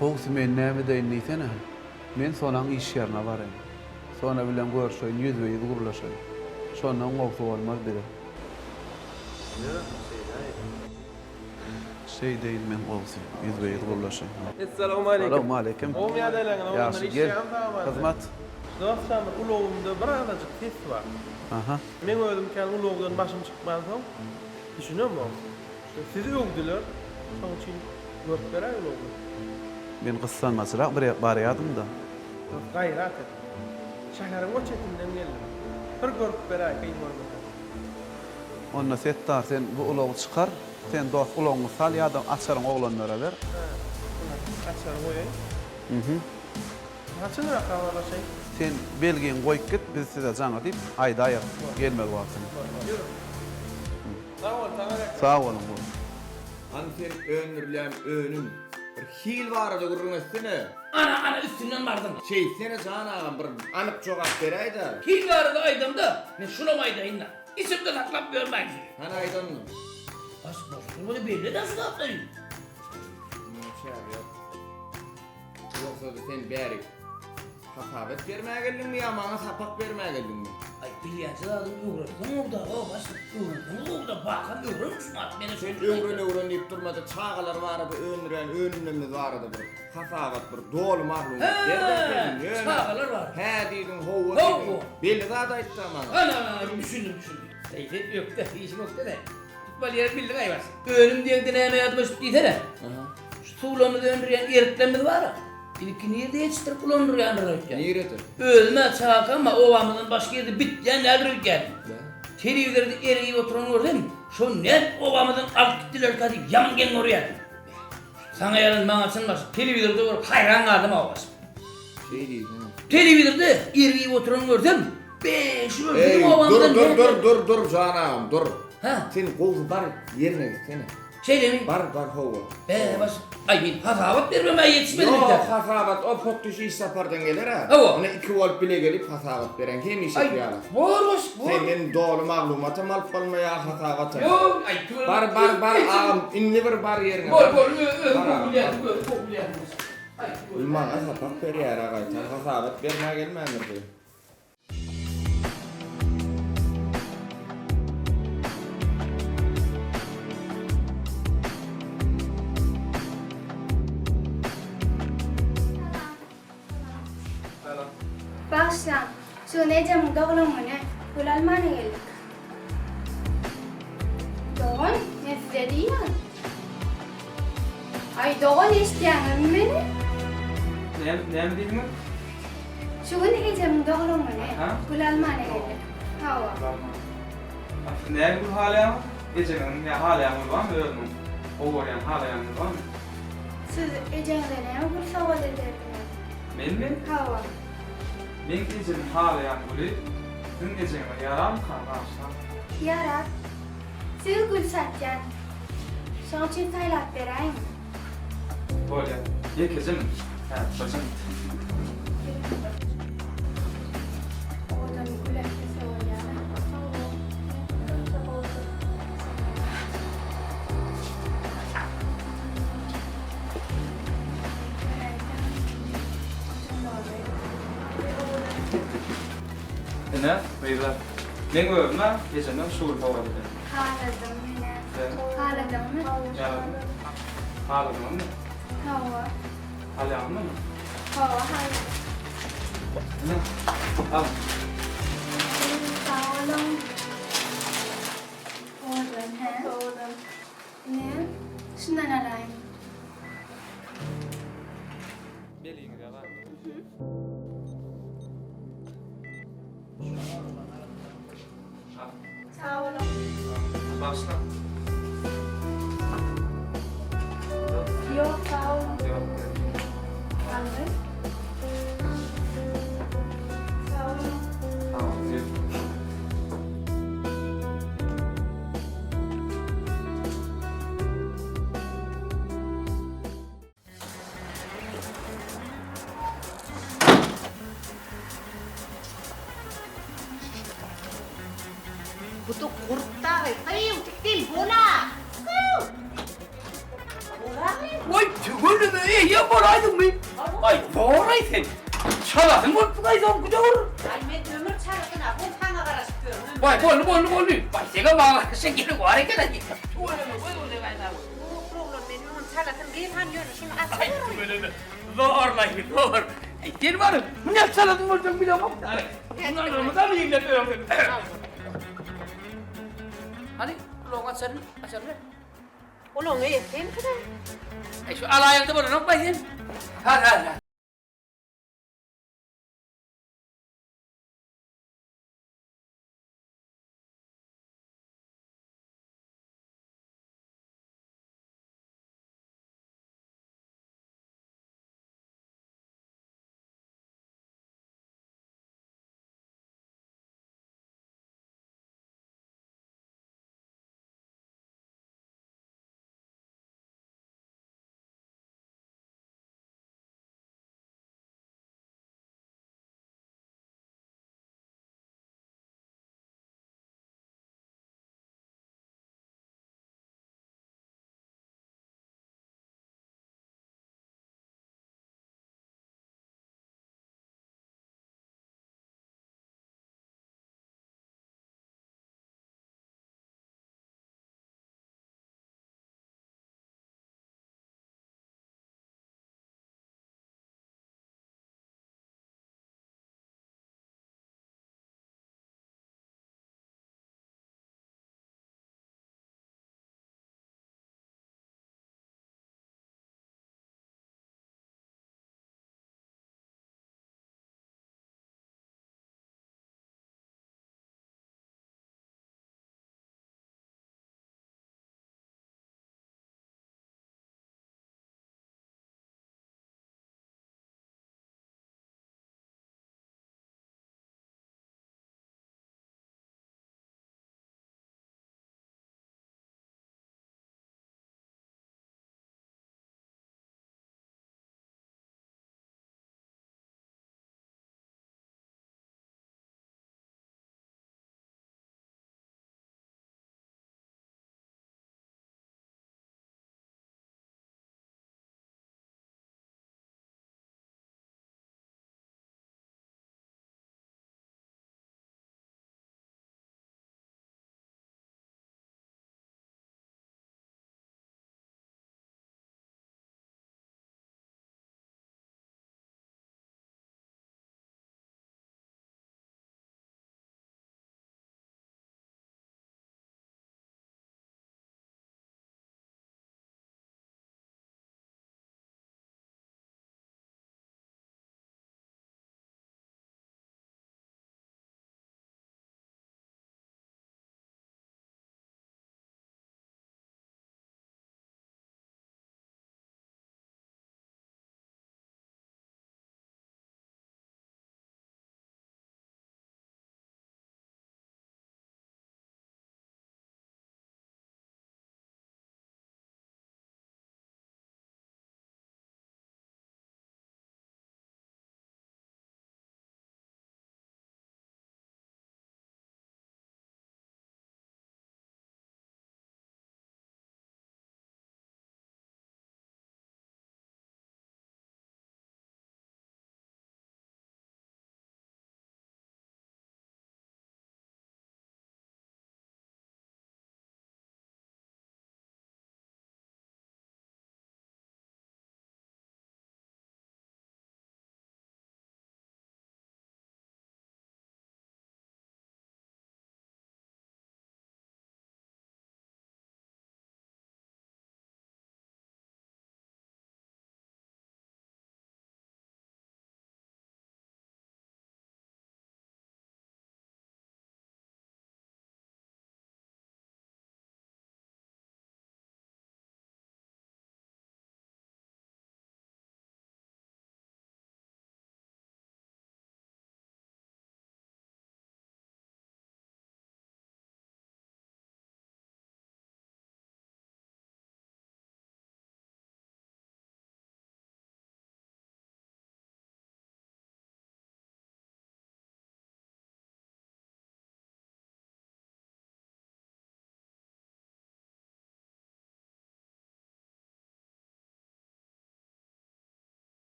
[SPEAKER 6] Gowsy men näme edeýin diýsene. Men Sonaň iş ýerine baraýyn. Sona bilen görşeýin, ýüzbe-ýüz gürleşeýin. Şondan gowsy bolmaz bize.
[SPEAKER 14] Ýör, şeýdäýiň.
[SPEAKER 6] Şeýdeýin men gowsy, ýüzbe-ýüz gürleşeýin.
[SPEAKER 18] Essalawmaleýkim.
[SPEAKER 6] Salawmaleýkim.
[SPEAKER 18] Gowmy ýagdaýlaryňyz oglanlar
[SPEAKER 6] Ýagşy, gel.
[SPEAKER 18] işleýäňmi sag-aman?
[SPEAKER 6] Hyzmat.
[SPEAKER 18] Dostjan bir ulagymda bir azajyk ses bar.
[SPEAKER 6] Aha.
[SPEAKER 18] Meň özüm kän ulagdan başym çykmansoň düşünemok. Şu sizi öwdüler, şoň üçin görüp beräý ulagymy.
[SPEAKER 6] Men gyssanmaçrak bir ýere barýadym-da.
[SPEAKER 18] Dost gaýrat et. Şäheriň o çetinden geldim. Bir görüp beräý kyn bolmasa.
[SPEAKER 6] Onda Setdar sen bu ulagy çykar. Sen dost ulagyňy sal ýa-da açaryňy oglanlara ber.
[SPEAKER 18] Hä, açary goýaýyn.
[SPEAKER 6] Mhm.
[SPEAKER 18] Haçanrak habarlaşaýyn?
[SPEAKER 6] Sen belgiňi goýup git, biz size jaň edip aýdaýarys gelmeli wagtyny.
[SPEAKER 18] Ýör. Sag bol, saňa rehmet.
[SPEAKER 6] Sag boluň, bol.
[SPEAKER 19] Hany sen öndürilýän önüm, bir hil barada gürrüň etsene.
[SPEAKER 1] Ana, ana üstünden bardyň.
[SPEAKER 19] Şeýtsene jan agam bir anyk jogap beräýdä.
[SPEAKER 1] Hil barada aýdamda men şunam aýdaýyn-da. Içimde saklap ýörmäýin şuny.
[SPEAKER 19] Hany aýt onda.
[SPEAKER 1] Baş boş durmaly belli-dä şu zatlary.
[SPEAKER 19] Munuň çägi ýok. Ýogsa-da sen bärik hasabat bermäge geldiňmi ýa maňa sapak bermäge geldiňmi?
[SPEAKER 1] Aý, bilýänçe zadyňy öwretseň gowy-da, o başlyk, öwrenseňiz gowy-da, bakam öwreniň şu zat, meni
[SPEAKER 19] Sen öwren-öwren diýip durma-da, çagalar barada öndürýän önümlerimiz barada bir hasabat, bir doly maglumat ber-de sen, ýöne.
[SPEAKER 1] Çagalar barada.
[SPEAKER 19] Hä diýdiň, hawa diýdiň. Belli zat aýt-da maňa.
[SPEAKER 1] Ana, ana, düşündim, düşündim. Eý, sen ökde, işiň ökde-de. Tutmaly ýerini bildiň aý başlyk. Önüm diýeňde näme ýadyma düşüp diýsene. Şu suwlarymyzy öndürýän eriklerimiz bar-a. Ilki nirde ýetişdirip ulandyrýandyr öýtýän.
[SPEAKER 19] Nirede?
[SPEAKER 1] Özüm-ä çagakam-a obamyzdan başga ýerde bitýän däldir öýtýärdim. Telewizorda erik iýip oturanyny görsem, şo nädip obamyzdan alyp gitdilerkä diýip ýaman geň görýärdim. Saňa ýalan maňa çyn başlyk, telewizorda görüp haýran galdym-a başlyk.
[SPEAKER 19] Şeý diýsene.
[SPEAKER 1] Telewizorda erik iýip oturanyny görsem, be, şular biziň
[SPEAKER 19] Eý,
[SPEAKER 1] obamyzdan
[SPEAKER 19] dur, dur,
[SPEAKER 1] nädip
[SPEAKER 19] dur, dur, dur, jan agam, dur.
[SPEAKER 1] Hä?
[SPEAKER 19] Sen gowsy bar, ýerine gitsene.
[SPEAKER 1] Şeýlemi?
[SPEAKER 19] Bar, bar, hawa.
[SPEAKER 1] Bä, baş. Aý, men hasabat bermemä ýetişmedim
[SPEAKER 19] Ýok,
[SPEAKER 1] entek.
[SPEAKER 19] hasabat o potdyş iş sapardan geler-ä.
[SPEAKER 1] Hawa.
[SPEAKER 19] Ine iki bolup bile gelip hasabat beren hemişeki
[SPEAKER 1] Aý,
[SPEAKER 19] ýaly.
[SPEAKER 1] bor baş, bor.
[SPEAKER 19] Senden doly maglumatam alyp bolmaýar, hasabatam.
[SPEAKER 1] Ýok, aý, tüweleme.
[SPEAKER 19] Bar, bar, bar, agam, indi bir bar ýeriňe.
[SPEAKER 1] Bor, bor, özüm
[SPEAKER 19] Bar,
[SPEAKER 1] gowy
[SPEAKER 19] agam,
[SPEAKER 1] bilýän,
[SPEAKER 19] bar.
[SPEAKER 1] özüm gowy bilýän. Aý, tüweleme.
[SPEAKER 19] Maňa sapak berýär-ä gaýtam, hasabat bermä gelmändir bu.
[SPEAKER 7] Bagyşlaň, şu gün ejemiň doglan güni, gül almana geldik. Dogan, men size diýýän. Aý dogan eşitýäňizmi meni?
[SPEAKER 10] Näme, näme diýdiňiz?
[SPEAKER 7] Şu gün ejemiň doglan güni. Gül almana geldik. Hawa.
[SPEAKER 10] Gül almana. A siz näme gül halaýaňyz? Ejeňiziň ýa halaýan güli barmy özüniň? Gowy görýän halaýan güli barmy?
[SPEAKER 7] Siz ejeňize näme gül sowgat ederdiňiz?
[SPEAKER 10] Menmi?
[SPEAKER 7] Hawa.
[SPEAKER 10] Meň ejemiň halaýan güli siziň ejeňize ýararmyka, bagyşlaň?
[SPEAKER 7] Ýarar. Siz gül satýan. Şoň üçin saýlap beräýiň.
[SPEAKER 10] Bolýa. Ýekeje minut. Hä, birje minut.
[SPEAKER 7] Owadan gül ätlese bolýar-a.
[SPEAKER 10] Ine, gyzlar. Meň özüm-ä ejemden şu gül sowgat ederdim.
[SPEAKER 7] Haladym men-ä. Haladyňmy?
[SPEAKER 10] Ýaradym. Haladyňyzmy?
[SPEAKER 7] Hawa.
[SPEAKER 10] Alýaňyzmy indi?
[SPEAKER 7] Hawa, haladym.
[SPEAKER 10] Ine, al.
[SPEAKER 7] Sag boluň. Owadan, hä? Owadan. Ine, şundan alaýyn.
[SPEAKER 10] Beliňize bar.
[SPEAKER 7] Sag boluň.
[SPEAKER 10] Bagyşlaň.
[SPEAKER 7] Ýok, sag boluň.
[SPEAKER 10] Ýok.
[SPEAKER 7] Aldy. Sag boluň.
[SPEAKER 10] Sag boluň.
[SPEAKER 8] Bu-da gurt dagy. Gyýw, tikdil, bola! Gyýw! Bola gyýw!
[SPEAKER 1] Waý, tüweleme, eýýäm bolaýdyňmy? Aý, boraý sen. Çalasyň bolupdyr-aý soňky döwür.
[SPEAKER 8] Aý, men ömür çalasyna, bu saňa garaşyp ýörün, ömür.
[SPEAKER 1] Waý, boldy, boldy, boldy. Waý, seňem maňa garaşan gerek bar eken-aý. Tüweleme, göz göze gaýnaw.
[SPEAKER 8] Ýok, oglan, men öňem çalasyn gyz han, ýöne şuny açawergin.
[SPEAKER 1] Tüweleme, zorlaý, zor. Aý, sen baryp, nädip çalasyn boljagyny bilemok. Bunlarymyzam ýeňlep öňden. Hany, ulagyň açaryny, açaryny ber.
[SPEAKER 8] Ulagyň eýesi sensiň-ä.
[SPEAKER 1] Aý, şu alaýyňda bolanokmy-aý sen? Hany, hany.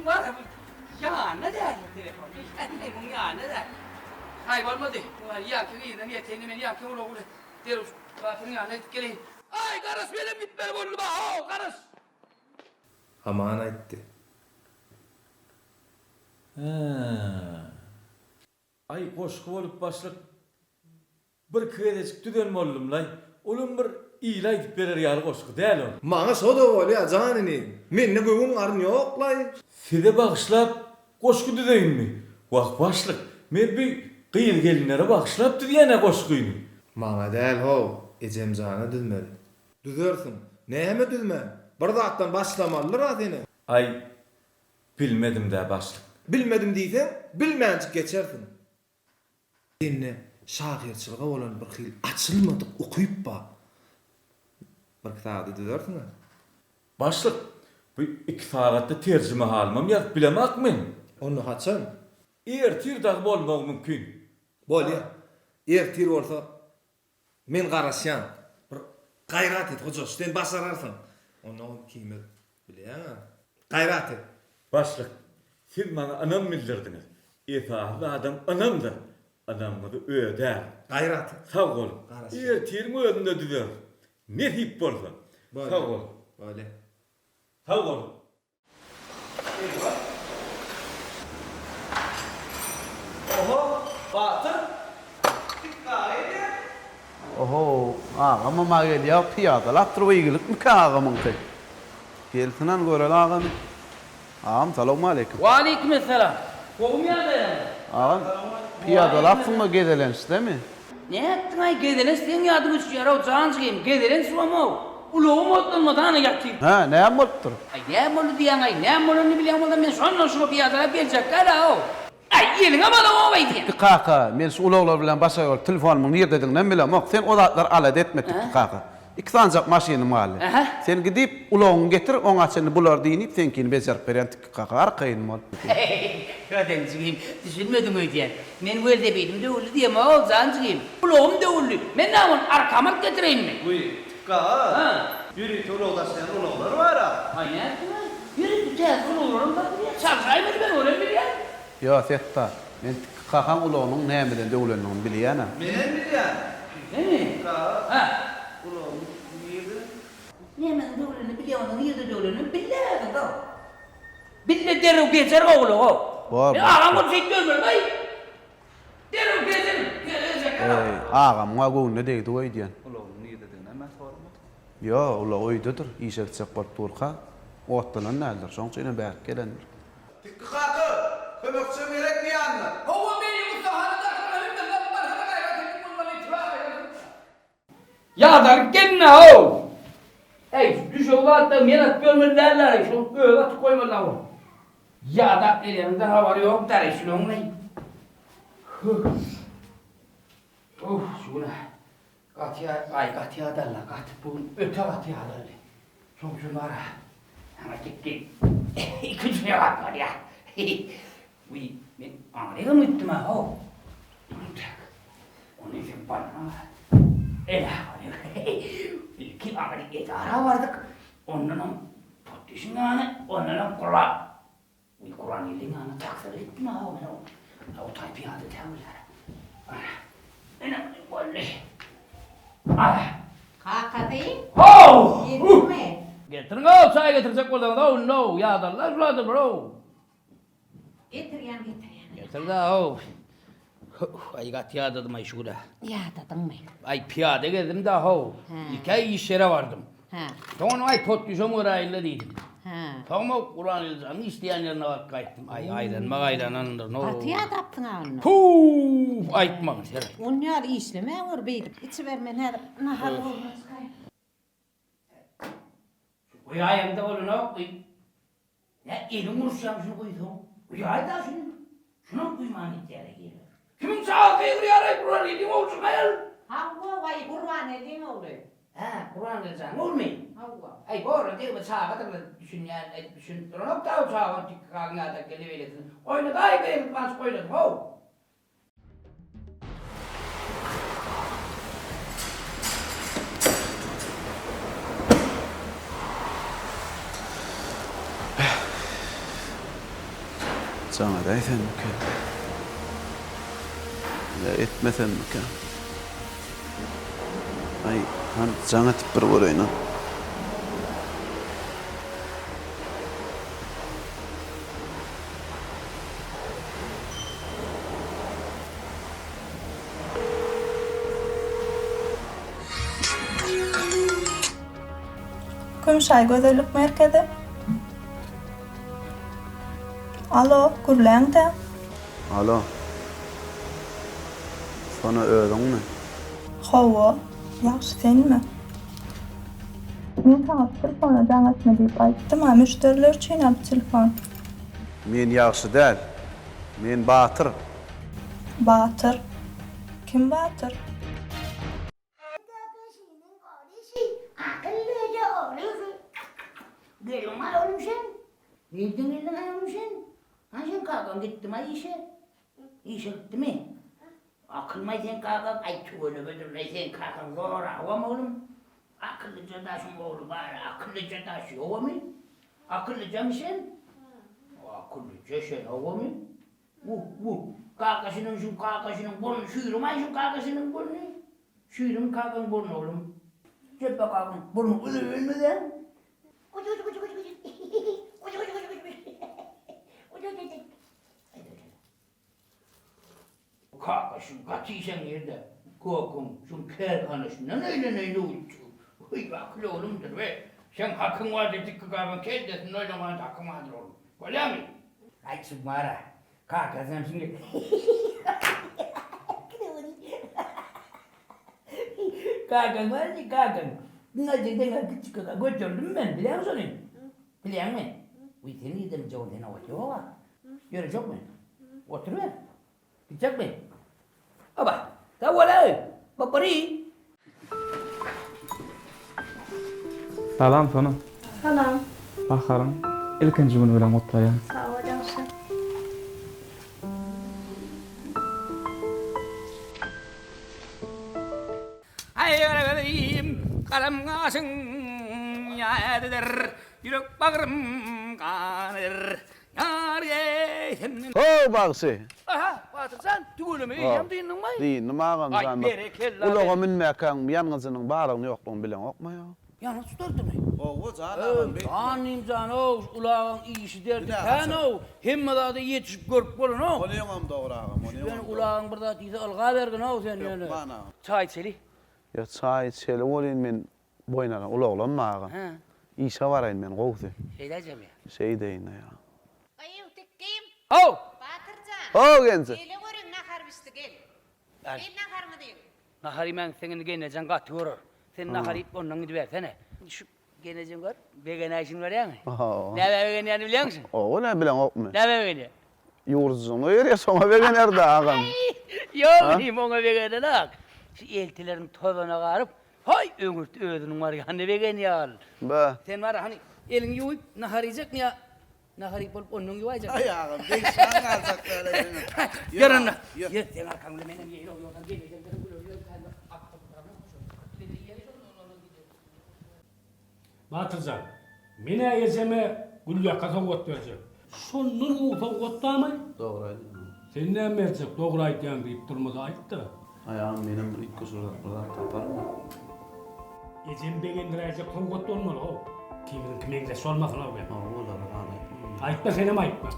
[SPEAKER 1] Muň bar ýanynda däl bu telefon. Muň ýanynda däl. Haý bolmady. Ýaňky gyzdan ýeteýin men ýaňky ulag bilen derrew Batyryň ýanyna gidip geleýin. Aý garaş menem gitmeli boldum-a how garaş.
[SPEAKER 5] Aman aýtdy.
[SPEAKER 9] Hä. Aý goşgy bolup başlyk birki gezejik düzen boldumlaý. Olam bir ile aýdyp berer ýaly goşgy däl ol.
[SPEAKER 5] Maňa şo-da bolýa, jan inim. Mende göwün garyn ýok-laý.
[SPEAKER 9] Size bagyşlap goşgy düzeýinmi? Wah başlyk, men bi gyz-gelinlere bagyşlap düzýän-ä goşgyny.
[SPEAKER 5] Maňa däl-how, ejemjana düzmeli. Düzersiň. Näme düzmän? Bir zatdan başlamalydyr-a senem.
[SPEAKER 9] Aý, bilmedim-dä başlyk.
[SPEAKER 5] Bilmedim diýseň, bilmänjik geçersiň. Sende şahyrçylyga bolan bir hili açylmadyk ukyp bar. Birki sagada düzersiň-ä.
[SPEAKER 9] Başlyk, bu iki sagatda terjimehalymam ýazyp bilemak men.
[SPEAKER 5] Onda haçan?
[SPEAKER 9] Ertir dagy bolmagy mümkin.
[SPEAKER 5] Bolýa. Ertir bolsa, Men garaşýan. Bir gaýrat et, Hojaş, sen başararsyň. Onnoňam ikimiz, bilýäň-ä. Gaýrat et.
[SPEAKER 9] Başlyk, siz maňa ynam bildirdiňiz. Esasy zadam ynamdyr. Ynamyňyzy ödärin.
[SPEAKER 5] Gaýrat et.
[SPEAKER 9] Sag boluň.
[SPEAKER 5] Garaşýan.
[SPEAKER 9] Ertiriň özünde düzeris. Nesip bolsa. Sag boluň.
[SPEAKER 5] Bolýa.
[SPEAKER 9] Sag boluň.
[SPEAKER 18] Oho, Batyr, dikgara edýär.
[SPEAKER 6] Oho, agamam-a gelýär, pyýadalapdyr, bu ýygilikmikä agamyňky? Gelsin-han göreli agamy. Agam, salowmaleýkim.
[SPEAKER 1] Waleýkimessalam. Gowumy ýagdaýlaryňyz?
[SPEAKER 6] Agam, pyýadalapsyň-a gezelençdemi?
[SPEAKER 1] Nätdiň-aý, gezelenç diýen ýadyma düşýär-ow, janjygym, gezelenç bolam-ow. Ulagym otlanmady, ana ýatyp.
[SPEAKER 6] Hä, näme bolupdyr?
[SPEAKER 1] Aý, näme boldy diýýäň-aý, näme bolanyny bilýän bolsam, men şondan şuňa pyýadalap geljek däl-ow. Aý, eliňem alamok-aý diýýän.
[SPEAKER 6] Tikgi kaka, men şu ulaglar bilen başagaý bolup, telefonymyň nirdediginem bilemok. Sen o zatlary alada etme, Tikgi kaka. Iki sanyjak maşynym galdy. Sen gidip, ulagyňy getir, oňa çenli bular dynyp, seňkini bejerip berýän Tikgi kaka, arkaýyn bol.
[SPEAKER 1] Heý, Gözel jigim, düşünmediň öýdýän. Men welosipedim döwüldi diýemok, jan jigim. Ulagym döwüldi. Men näme ony arkama alyp getireýinmi?
[SPEAKER 18] Wiý, Tikgi aga, ýörite ulag daşaýan ulaglar bar-a.
[SPEAKER 1] Aý, nätdiň-aý? Ýörite täze ulaglaram satylýar. Çalşaýmaly men, olam bilýän.
[SPEAKER 6] Ýo, Setdar, men Tikgi kakaň ulagynyň nämeden döwlendigini bilýän-ä.
[SPEAKER 18] Menem bilýän.
[SPEAKER 1] Şeýlemi?
[SPEAKER 18] Tikgi aga,
[SPEAKER 1] Hä.
[SPEAKER 18] ulagyň nirde?
[SPEAKER 1] Nämeden döwlenini bilýän bolsaň, nirde döwlenini bilýärsiň-ow. Bille derrew bejer ogulagow.
[SPEAKER 6] Bor,
[SPEAKER 1] Men
[SPEAKER 6] bor.
[SPEAKER 1] agam bolup şeýdip ýörmedim-aý. Derrew bejer, berjek
[SPEAKER 6] Eý, agamyň-a göwnüne degdi öýdýän.
[SPEAKER 18] Ulagyň nirdediginem men soramadym.
[SPEAKER 6] Ýo, ulag öýdedir, işe gitjek bolup durka, otlanan däldir, şoň üçinem bärik gelendir.
[SPEAKER 18] Tikgi kaka, kömekçem gerekmi ýanyna?
[SPEAKER 1] Hawa, meni ussahana daşyna hemme zat barha gaýrat edip bolmaly, itibar edersiň. Ýadalyp gelin-ä-ow! Äý, şu düşegi zatda men atyp ýörmeli däldir-aý, şoň özi atyp goýmaly-ow. Ýadap geleniňden habary ýok-däl-aý şulaň-laý. Huh. Uh, şu gün-ä gaty ýa, aý, gaty ýadaldy, gaty, bu gün öte gaty ýadaldy. Şoň üçin bar-a, aňa gitdi, ikinji ýagap barýa. Wiý, men aňrygam gitdim-ä-how. Tak, ony sen barma. Ene, ilki aňry edara bardyk, ondanam Potdyşyň ýanyna, ondanam Gurban, wiý, Gurbangeldiň ýanyna taksada gitdim-ä-how men o. O taý pyýada tä bolýar. Ana, ene, boldy. Ana.
[SPEAKER 8] Kakasy?
[SPEAKER 1] How!
[SPEAKER 8] Geldiňmi?
[SPEAKER 1] Getiriň-ow, çaý getirjek bolsaňyz-ow, indi-ow, ýadallar şul adamlar-ow.
[SPEAKER 8] Getirýän, getirýän.
[SPEAKER 1] Getir-dä-ow. Aý, gaty ýadadym-aý şu gün-ä.
[SPEAKER 8] Ýadadyňmy?
[SPEAKER 1] Aý, pyýada gezdim-dä-how. Ilk-ä iş ýere bardym.
[SPEAKER 8] Hä.
[SPEAKER 1] Soň onuň, aý, potdüşem göräýin-le diýdim.
[SPEAKER 8] Hä.
[SPEAKER 1] Soňam Gurbangeldi janyň işleýän ýerine baryp gaýtdym. Aý, aýlanmak aýlanandyr-now.
[SPEAKER 8] Gaty ýadapsyň-a onda.
[SPEAKER 1] Puw, aýtmagyn seret.
[SPEAKER 8] On ýaly işlemäwer beýdip. Içiber, men häzir nahar ugruna çykaýyn.
[SPEAKER 1] Şu guýaýaňda bolanok, guý. Nä eliň uruşýamy şuny guýsaň? Guýaý-da şuny. Şunam guýman gidýär eger. Kimiň çagasy gygyrýar-aý Gurbangeldiň ogly çykaýal.
[SPEAKER 8] Hawa, waý, Gurbangeldiň ogly.
[SPEAKER 1] Hä, Gurbangeldi janyň oglumy?
[SPEAKER 8] Hawa.
[SPEAKER 1] Aý, bor-la, degme, çagadyrlar, düşünýän, aý, düşünip duranok-da o çaga, ony tikgi galyň ýa-da kelle beýlesini. Oýnadaý, gygyryp-gançyk oýnady, how.
[SPEAKER 6] Jaň edäýsemmikä? Ýa etmesemmikä? Aý, hany jaň edip bir göreýin-a.
[SPEAKER 12] Kümüşaý gözellik merkezi. Alo, gürläň-dä.
[SPEAKER 6] Alo. Sona özüňmi?
[SPEAKER 12] Hawa, ýagşy senmi? Men saňa şu telefona jaň etme diýip aýtdym-a, müşderiler üçin alyp telefon.
[SPEAKER 6] Men ýagşy däl. Men Batyr.
[SPEAKER 12] Batyr? Kim Batyr?
[SPEAKER 20] Akyllyja ogluzy. Gelin-aý oglum sen. Nirden geldiň-aý oglum sen? Hany seň kakaň gitdimi-aý işe? Işe gitdimi? Akylmy-aý seň kakaň? Aý tüwelemedir-laý seň kakaň zorabam oglum. Akyllyja daşyň ogly bar, akyllyja daş ýogamy? Akyllyjamy sen? Akyllyja sen howamy? Wuh, wuh, kakasynyň şuň kakasynyň burny şüýrümaý şuň kakasynyň burny? Şüýrümi kakaň burny oglum. Jepa kakaň burny uzynmy seň? Kaka şuň gaty işeň ýerde kokuň şuň kärhanasyndan öýleneýin öwütçi. Heý akyl oglumdyr we seň hakyň bardyr dikki kakaň kellesinde oýnaman hakyň bardyr oglum. Bolýamy? Aýtjyk bara. Kakasynam şindi Kakaň bardy kakaň. Diňe diňe kiçi kaka göterdim men bilýäňmi şony? Bilýäňmi? Wiý sen nirden biljek ony sen ot ýoga. Ýörejekmi? Oturyber. Gitjekmi? Oba. Sag bol-aý. Bapary.
[SPEAKER 10] Salam Sona.
[SPEAKER 12] Salam.
[SPEAKER 10] Baharyň ilkinji güni bilen gutlaýan.
[SPEAKER 12] Sag bol ýagşy.
[SPEAKER 1] Aý garagözüm, galam gaşyň ýadydyr, Ýürek bagrym ganydyr. Ýar eý senden.
[SPEAKER 6] How bagşy!
[SPEAKER 1] Aha, Batyr jan, tüweleme eýýäm dyndyňmy?
[SPEAKER 6] Dyndym agam jan.
[SPEAKER 1] Aý berekella.
[SPEAKER 6] Ulaga münmäkäň ýangyjynyň barlygyny ýoklugyny bileňokmy ýa?
[SPEAKER 1] Ýangyç tutardymy?
[SPEAKER 6] Howwa jan agam beýtme.
[SPEAKER 1] Janym jan-ow, ulagyň işi derdi kän-ow, hemme zada ýetişip görüp bolanok.
[SPEAKER 6] Onyňam dogry agam, onyňam dogry.
[SPEAKER 1] Ulagyň bir zat diýse ylgabergin-ow sen ýöne.
[SPEAKER 6] Hökman agam.
[SPEAKER 1] Çaý içeli.
[SPEAKER 6] Ýok çaý içeli welin men Boýun alan ulaglanma agam. Işe baraýyn men gowsy.
[SPEAKER 1] Şeýdäýjemi?
[SPEAKER 6] Şeýdeýin ýa.
[SPEAKER 21] Gyýw tikgim.
[SPEAKER 1] How!
[SPEAKER 21] Batyr jan.
[SPEAKER 6] How genje.
[SPEAKER 21] Gele görüň nahar bişdi gel. Gel naharyňyzy iýiň.
[SPEAKER 1] Nahar iýmän gitseň indi gelnejeň gaty görer. Sen nahar iýip ondan gidibersene. Şu gelnejeň gör, begenäýşini görýäňmi?
[SPEAKER 6] Hawa.
[SPEAKER 1] Nämä begenýänini bilýäňmi?
[SPEAKER 6] Hawa, näme bileňokmy?
[SPEAKER 1] Nämä begenýär?
[SPEAKER 6] Ýuwrudyjyny berýär, şoňa begener-dä agam.
[SPEAKER 1] Ýok, inim, oňa begenenok. Şu eltilerini tozana garyp, Haý, öňürti özüniň barýanyna begenýär.
[SPEAKER 6] Be.
[SPEAKER 1] Sen bar, hany, eliňi ýuwup, nahar iýjekmi ýa nahar iýip bolup ondan ýuwaýjakmy?
[SPEAKER 6] Aý, agam, degişmän galjak däl-ä senem.
[SPEAKER 1] Ýör onda. Ýör, seň arkaň bilen menem ýeýin, ýogsam gelnejeňden güler ýörkäm bir
[SPEAKER 2] Batyrjan, men-ä ejeme gülýaka sowgat berjek. Şondan gowy sowgat barmy?
[SPEAKER 6] Dogry aýdýaň.
[SPEAKER 2] Sen näme berjek, dogry aýdýaň diýip durmaly aýt-da.
[SPEAKER 6] Aý agam menem bir üýtgeşigräk bir zat taparyn-a.
[SPEAKER 2] Ejemi begendiräýjek sowgat bolmaly-how. Ikimiziňki meňzeş bolmasyn-ow gel.
[SPEAKER 6] Hawa olara zat aýtma.
[SPEAKER 2] Aýtma senem aýtma.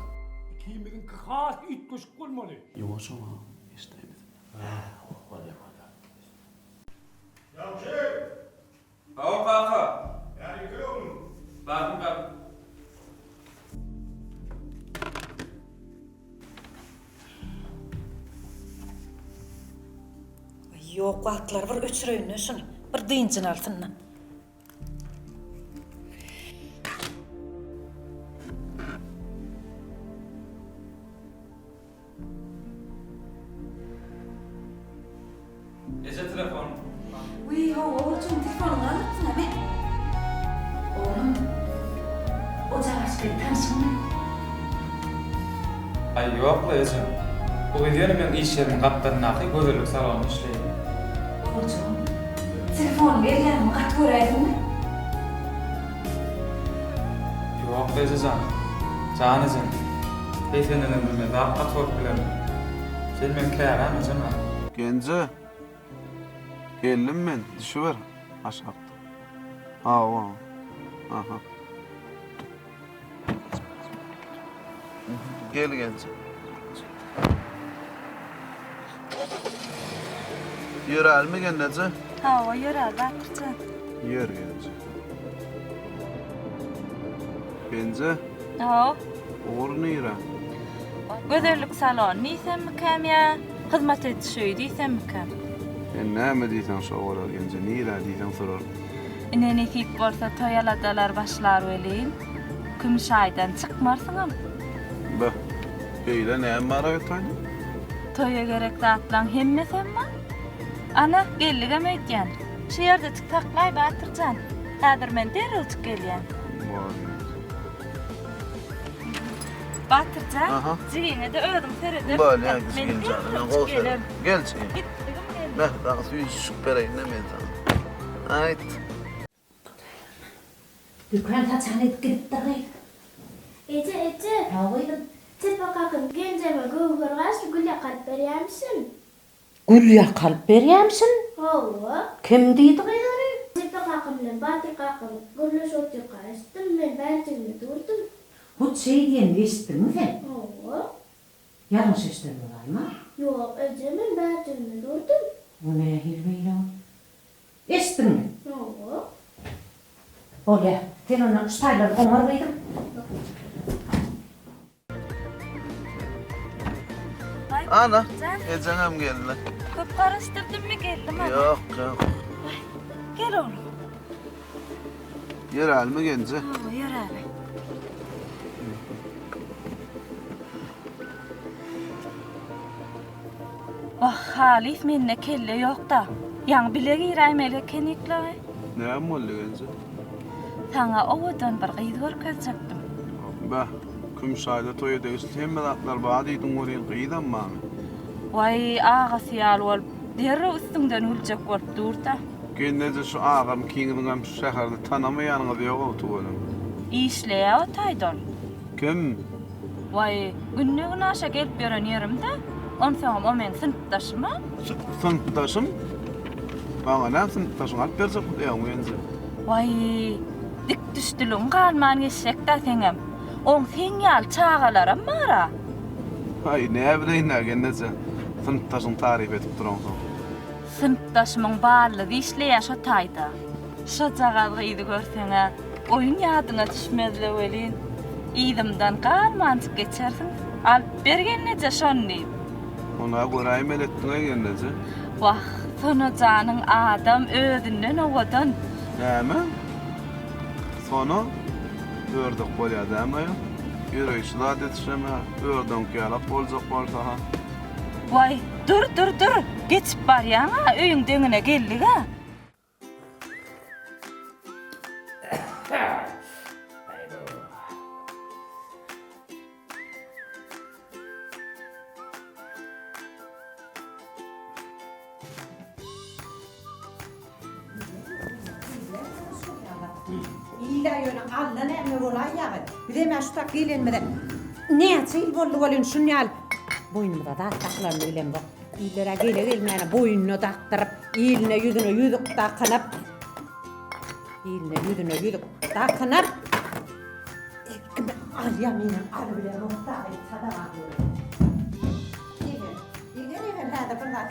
[SPEAKER 2] Ikimiziňki has üýtgeşik bolmaly.
[SPEAKER 6] Ýuwaş agam, eşidäýmesin.
[SPEAKER 2] Hä, bolýa bolýa.
[SPEAKER 4] Ýagşy!
[SPEAKER 10] Hawa kaka.
[SPEAKER 4] Bäri gel oglum.
[SPEAKER 10] Bardym kaka.
[SPEAKER 8] Ýok wagtlary bir öçüreýin-de şuny. Bir dynjyny alsyn-da.
[SPEAKER 10] Eje telefon.
[SPEAKER 8] Wiý, hawa, oglujygym telefonyňy alypsyň-a, me. Oglum, o jagaşky tanşyňmy?
[SPEAKER 10] Aý, ýok-la, eje. Bu gyz ýöne meň iş ýerimiň gapdalyndaky gözellik salonynda işleýär.
[SPEAKER 8] Oguljygym, telefonyňy elýanyňy gaty göräýdiňmi?
[SPEAKER 10] Ýok, eje jan. Jan ejem. Heý sendenem bir men zat gaty bolup bilerin. Sen meň käbäm ejem-ä.
[SPEAKER 6] Genje, geldim men, düşüber aşakda. Hawa, aha. Gel Genje. Ýörälmi gelneje?
[SPEAKER 11] Hawa, ýöräli Batyrjan.
[SPEAKER 6] Ýör Genje. Genje?
[SPEAKER 11] Hawa.
[SPEAKER 6] Ugur nirä?
[SPEAKER 11] Gözellik salony diýsemmikäm ýa hyzmat ediş öýi diýsemmikäm?
[SPEAKER 6] Sen näme diýseň şo bolar Genje, nirä diýseň sorar.
[SPEAKER 11] Ine nesip bolsa toý aladalar başlar welin, kümüş aýdan çykmarsyňam.
[SPEAKER 6] Beh, beýle näme bar aýtaýda?
[SPEAKER 11] Toýa gerek zatlaň hemmesem bar. Ana, geldigem öýdýän. Şu ýerdejik saklaý, Batyr jan. Häzir men derrewjik gelýän.
[SPEAKER 6] Bar.
[SPEAKER 11] Batyr jan, jigiňe-de özüň seredersiň.
[SPEAKER 6] Bolýa, jigim jan, men gowy seredip. Gel jigim.
[SPEAKER 11] Gitdigim geldi.
[SPEAKER 6] Meh, saňa süýjüjik bereýin-de men saňa. Aýt.
[SPEAKER 21] Dükan saçan edip gidipdir gyz.
[SPEAKER 7] Eje, eje.
[SPEAKER 21] Haw gyzym.
[SPEAKER 7] Çepe kakam genjeme göwher gaşly gül ýakalyp berýämişin.
[SPEAKER 21] Gül ýakalyp berýämişin?
[SPEAKER 7] Hawa.
[SPEAKER 21] Kim diýdi gyz ony?
[SPEAKER 7] Çepe kakam bilen Batyr kakam gürleşip otyrka eşitdim, men bärjiginde durdum.
[SPEAKER 21] Hut şeý diýenini eşitdiňmi sen?
[SPEAKER 7] Hawa.
[SPEAKER 21] Ýalňyş eşiden bolaýma?
[SPEAKER 7] Ýok, eje, men bärjiginde durdum.
[SPEAKER 21] O nähili beýle ol? Eşitdiňmi?
[SPEAKER 7] Hawa.
[SPEAKER 21] Bolýa. Sen onda şu taýlary oňar gyzym.
[SPEAKER 6] Ana, ejeňem geldi.
[SPEAKER 11] Köp garaşdyrdymmy, geldim ana.
[SPEAKER 6] Ýok, ýok.
[SPEAKER 11] Gel oglum.
[SPEAKER 6] Ýörälimi Genje?
[SPEAKER 11] Hawa, ýöräli. Wah, halys mende kelle ýok-da. Ýaňy bile giräýmeli ekenik-laý.
[SPEAKER 6] Näme boldy Genje?
[SPEAKER 11] Saňa owadan bir gyz görkezjekdim.
[SPEAKER 6] Beh, Kümüşaýda toýa degişli hemme zatlar bar diýdiň welin, gyzam barmy?
[SPEAKER 11] Waý, agasy ýaly bolup, derrew üstüňden güljek bolup dur-da.
[SPEAKER 6] Gelneje şu agam ikiňiziňem şu şäherde tanamaýanyňyz ýog-ow tüweleme.
[SPEAKER 11] Işleýä o taýda ol.
[SPEAKER 6] Kim?
[SPEAKER 11] Waý, günde-günaşa gelip ýören ýerim-dä. Onsoňam o meň synpdaşym-a.
[SPEAKER 6] Synpdaşyň? Maňa näme synpdaşyňy alyp berjek bolýaňmy Genje?
[SPEAKER 11] Waý, dik düşdüligiň galman geçjek-dä seňem. Oň seň ýaly çagalaram bar-a.
[SPEAKER 6] Aý, näbileýin-dä, gelneje, synpdaşyňy taryp edip duraňsoň.
[SPEAKER 11] Synpdaşymyň ballygy işleýä şo taýda. Şojagaz gyzy görseň-ä, oýun ýadyňa düşmez-le welin, yzymdan galmanjyk geçersiň, alyp ber gelneje şony diýip.
[SPEAKER 6] Ony-a göräýmeli etdiň-aý gelneje.
[SPEAKER 11] Wah, Sona janyň adam özünden owadan.
[SPEAKER 6] Näme? Sona ördek bolýa dämi aýal? Ýöreýşi zat etişem-ä, ördeňki ýalak boljak bolsa-ha.
[SPEAKER 11] Waý, dur, dur, dur, geçip barýaň-a, öýüň deňine geldik-ä.
[SPEAKER 21] Ila ýöne Alla näme bolaýýagy. Bizem-ä şu tak gelenimize näçe ýyl boldy welin şun ýaly boýnumyza zat dakylanyny bilemzok. Iller-ä gele-gelmäne boýnuna dakdyryp, iline ýüzüne ýüzük dakynyp, iline ýüzüne ýüzük dakynyp, Kim alýa menem alybilemok dagy sadaga görä. Eger, eger eger häzir bir zat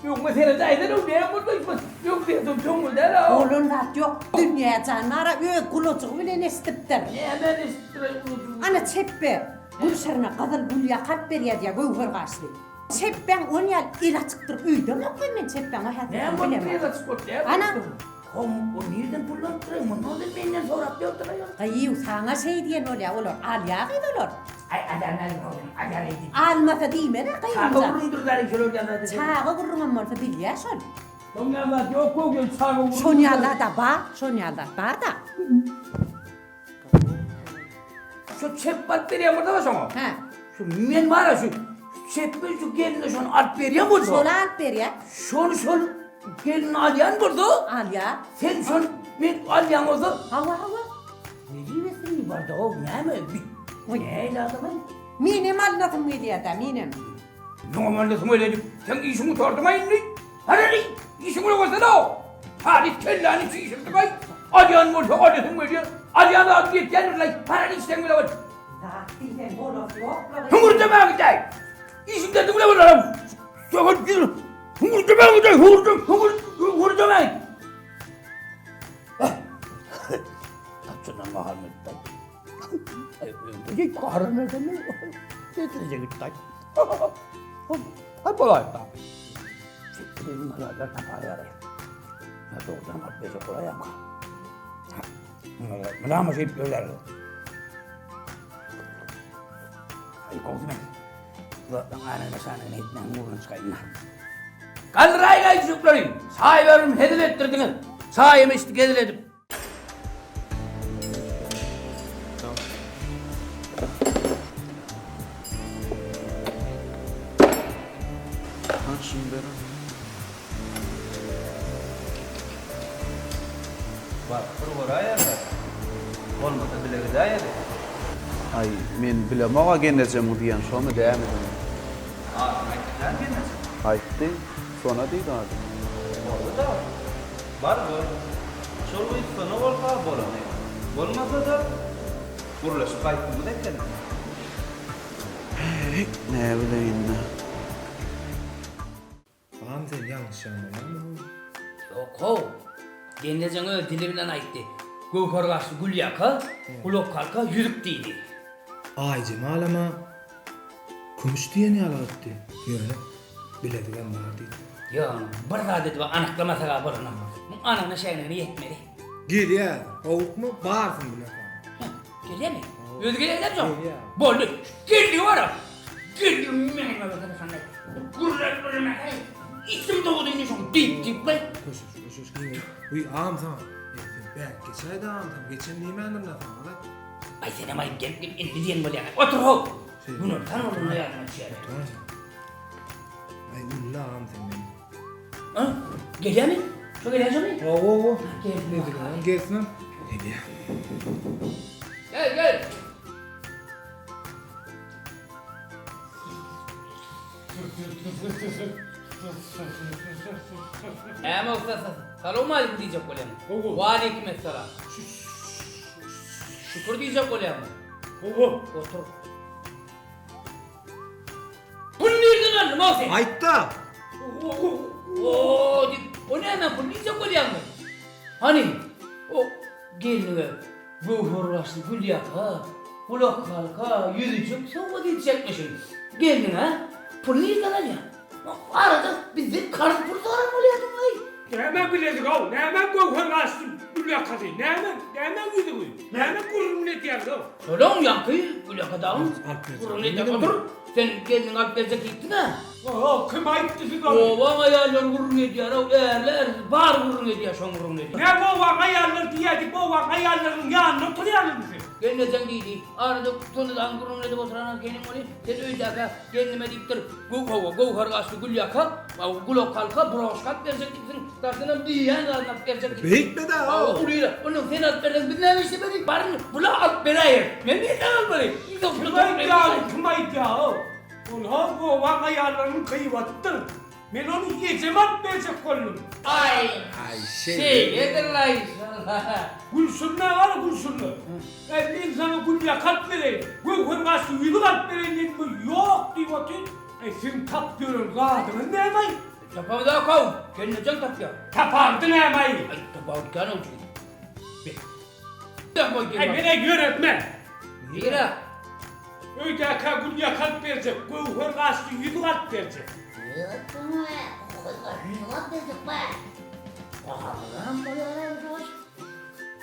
[SPEAKER 1] Öňüme seredäýsene, näme boldy? Öň seredip töňňül däl-ä.
[SPEAKER 21] Bolan zat ýok. Dünýä jan bara öz gulajygy bilen eşidipdir.
[SPEAKER 1] Nämäni eşidipdir aý gulajygy?
[SPEAKER 21] Ana çepbe Gülşirine gyzyl gül ýakap berýär diýýär göwher gaşly. Çepbäň on ýaly el açykdyr öýdemok men çepbäň o häsiýetini
[SPEAKER 1] Näme bolupdyr
[SPEAKER 21] bilemok.
[SPEAKER 1] el açyk bolup näme
[SPEAKER 21] Ana.
[SPEAKER 1] bolupdyr? Hom, o nirden pul alypdyr-aý? Mundan ozal menden sorap ýokdur-aý ol.
[SPEAKER 21] Gyýw, saňa şeý diýen bolýar, olar alýar gyz olar.
[SPEAKER 1] Aý, alýan almagyn, alýan eý diýip.
[SPEAKER 21] Almasa diýmez-ä gyzym
[SPEAKER 1] Çaga
[SPEAKER 21] jan.
[SPEAKER 1] gürrüňdir daýy, şol ölýän zat edip.
[SPEAKER 21] Çaga gürrüňem bolsa bilýär şol.
[SPEAKER 1] Şoň ýaly zat ýok gowy ýöne çaga gürrüň.
[SPEAKER 21] Şon ýaly zat-a bar, şon ýaly zat bar-da.
[SPEAKER 1] Şu çep alyp berýän bolsa şoňa.
[SPEAKER 21] Hä.
[SPEAKER 1] Şu men bar-a şu çepbe şu geline şony alyp berýän bolsa.
[SPEAKER 21] Şol alyp berýär.
[SPEAKER 1] Şony şol gelin alýan bolsa.
[SPEAKER 21] Alýar.
[SPEAKER 1] Sen şony men alýan bolsa.
[SPEAKER 21] Hawa, hawa. Ne diýip etsin?
[SPEAKER 1] barda-ow, näme, bi, nähili adam-aý?
[SPEAKER 21] Menem alnasym gelýär-dä, menem.
[SPEAKER 2] Meňem alnasym gelýär diýip, seň işiň gutardymy indi? Hany, işiň bilen bolsana-ow! Halys kelläni çişirdiň-aý! Alýan bolsa alasyň gelýär, alýan zadyň ýetýändir-laý, hany işleň bile bol!
[SPEAKER 21] Zat diýseň bolasy ýok-la.
[SPEAKER 2] Hüňürdemäň gideý! Işiň derdiň bile bolaram! Sögün ýür! Hüňürdemäň gideý, hüňürdem, hüňür, hüňürdemäň! Tapçyndan gaharym gelipdi. Öňde gaharym geldi. Sesine gitdi. Hay bolaýda. Benim kadar tapar Ya doğrudan alıp berjek bolaýamka. Mydama şeýdip ýörýär. Aý gowsy men. Zatlaryň anagyna şanagyna ýetmäň ugruna çykaýyn. Galdyraýlaý jüýkleri. Çaý berdim hezil etdirdiňiz. Çaýymy içdik hezil edip.
[SPEAKER 6] Hany şuny beriň.
[SPEAKER 14] Baryp bir göräýeli. Bolmasa bile gidäýeli.
[SPEAKER 6] Aý, men bilemog-a gelnejemiň diýeni şomy dämi diýen.
[SPEAKER 14] Adyny aýtdy däl gelneje?
[SPEAKER 6] Aýtdy. Sona diýdi ady.
[SPEAKER 14] Boldy-da. Bar gör. Şol gyz Sona bolsa bolany. Bolmasa-da, gürleşip gaýtdygymyz ekeni.
[SPEAKER 6] Heý, näbileýin-dä.
[SPEAKER 5] Agam sen ýalňyşýan bolarmyň?
[SPEAKER 1] Ýok how. Gelnejeň öz dili bilen aýtdy. Göwher gaşly gülýaka, gulak halka ýüzük diýdi.
[SPEAKER 5] Aýjemalama kümüş diýen ýaly aýtdy. Ýöne bilezigem bar diýdi.
[SPEAKER 1] Ýok, bir zat edip anyklamasak-a bolanok. Muň anygyna şäginigine ýetmeli.
[SPEAKER 5] Gelýär, howukma, barsyny biler saňa.
[SPEAKER 1] Gelýärmi? Özi gelýär ýok. Boldy. Geldi bara. Geldi meniň öňümde şonda. Gürläp gürläp. Içim dogdy indi şoň diýip diýip be.
[SPEAKER 5] Köşeş, köşeş giňe. Uý, agam saňa. Ey, sen bäk geçäýdi agam saňa. Geçen diýmändim-le saňa da.
[SPEAKER 1] Aý senem aý gelip gelip indi diýen bolýaň. Otur how. Günortan bolanda ýadyma düşýär.
[SPEAKER 5] Otur. Aý ulla agam sen meni.
[SPEAKER 1] A, gelýärmi? Şo gelýän şomy?
[SPEAKER 5] Hawa, hawa. Gelsin. Gelsin. Gelýär.
[SPEAKER 1] Gel, gel. Näme bolsa, salowmaleýkim diýjek bolýaň. Waleýkim essalam. Şükür diýjek bolýaňmy?
[SPEAKER 2] Hawa.
[SPEAKER 1] Otur. Pul nirden aldyň o sen?
[SPEAKER 5] Aýtda!
[SPEAKER 1] O diýip, o näme pul diýjek bolýaňmy? Hany, o gelniňe göwher başly gülýaka, gulak halka, ýüzüjik sowgat etjekmişiň. Gelniňe pul nirden alýaň? Arada bizden karz pul soran bolýardyň-aý.
[SPEAKER 2] Näme bilezik-ow, näme göwher başly gülýakasy, näme, näme ýüzügi, näme gürrüňini edýäňiz-ow?
[SPEAKER 1] Şolaň ýaňky gülýaka dagyň gürrüňini edýän otur. Sen gelniňi alyp berjek diýipdiň-ä.
[SPEAKER 2] Oho, kim aýtdy size ony?
[SPEAKER 1] Obaň aýallary gürrüň edýär-ow, ärli-ärsiz bary gürrüň edýär, şoň gürrüňini edýär.
[SPEAKER 2] Näme obaň aýallary diýýär diýip, obaň aýallarynyň ýanynda oturýaňyzmy siz?
[SPEAKER 1] Gelnejeň diýdi. Arada Sonadagyň gürrüňini edip oturan ekeniň ony, sen öýdäkä gelnime diýipdir. Hawa, göwher gaşly gülýaka, gulak halka, broşka alyp berjek diýipsiň. Daşynam diýýän zadyny alyp berjek diýipsiň.
[SPEAKER 5] Beýtme-dä,
[SPEAKER 1] Hawa, ulyra. Onnoň sen alyp berseň, biz näme işlemeli? Baryn, bula alyp beräýer. Men nirden almaly?
[SPEAKER 2] Kim aýdýar, kim aýdýar-ow? Ol-ha obaň aýallarynyň gyýbatydyr. Men ony ejeme alyp berjek boldum.
[SPEAKER 1] Aý, şeýledir-laý şol.
[SPEAKER 2] Gülşirine bar, Gülşirine. Äý, men saňa gülýaka alyp bereýin, göwher gaşly ýüzük alyp bereýin diýdim, ýok diýip otyr. Äý, siziň tapyp ýören zadyňyz näme-aý?
[SPEAKER 1] Tapamzok-ow, gelnejeň tapýar.
[SPEAKER 2] Tapardy näme-aý?
[SPEAKER 1] Aý, tapawut kän ol jigit.
[SPEAKER 2] Äý, men-ä ýöretmen.
[SPEAKER 1] Nirä?
[SPEAKER 2] Öýdäkä gülýaka alyp berjek, göwher gaşly ýüzük alyp berjek.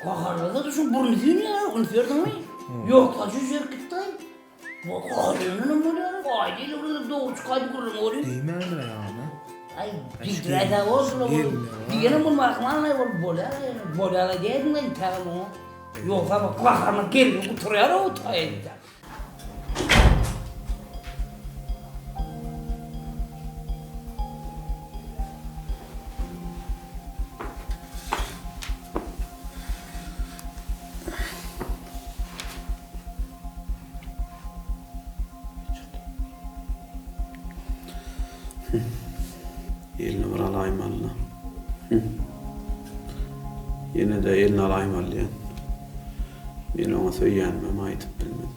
[SPEAKER 1] Gaharlyda şu burny süýnýär, üns berdiňmi? Ýoksa jüýjerik gitdi-aý. Gaharlananam bolýar. Aý diýle bir dogry çykaýdy gürrüň ony.
[SPEAKER 5] Diýmändir aýagyna.
[SPEAKER 1] Aý, diýdiräýse bolsun ol. Diýenem bolmarkman-aý ol bolýar, bolýar-aý diýäýdiň-aý tägem oňa. Ýogsa gaharyna geldi gutarýar-ow taýynda.
[SPEAKER 14] Elini bir alaýmaly-la. Hüm. Ýene-de elini alaýmaly diýen. Men oňa söýýänimem aýdyp bilmedim.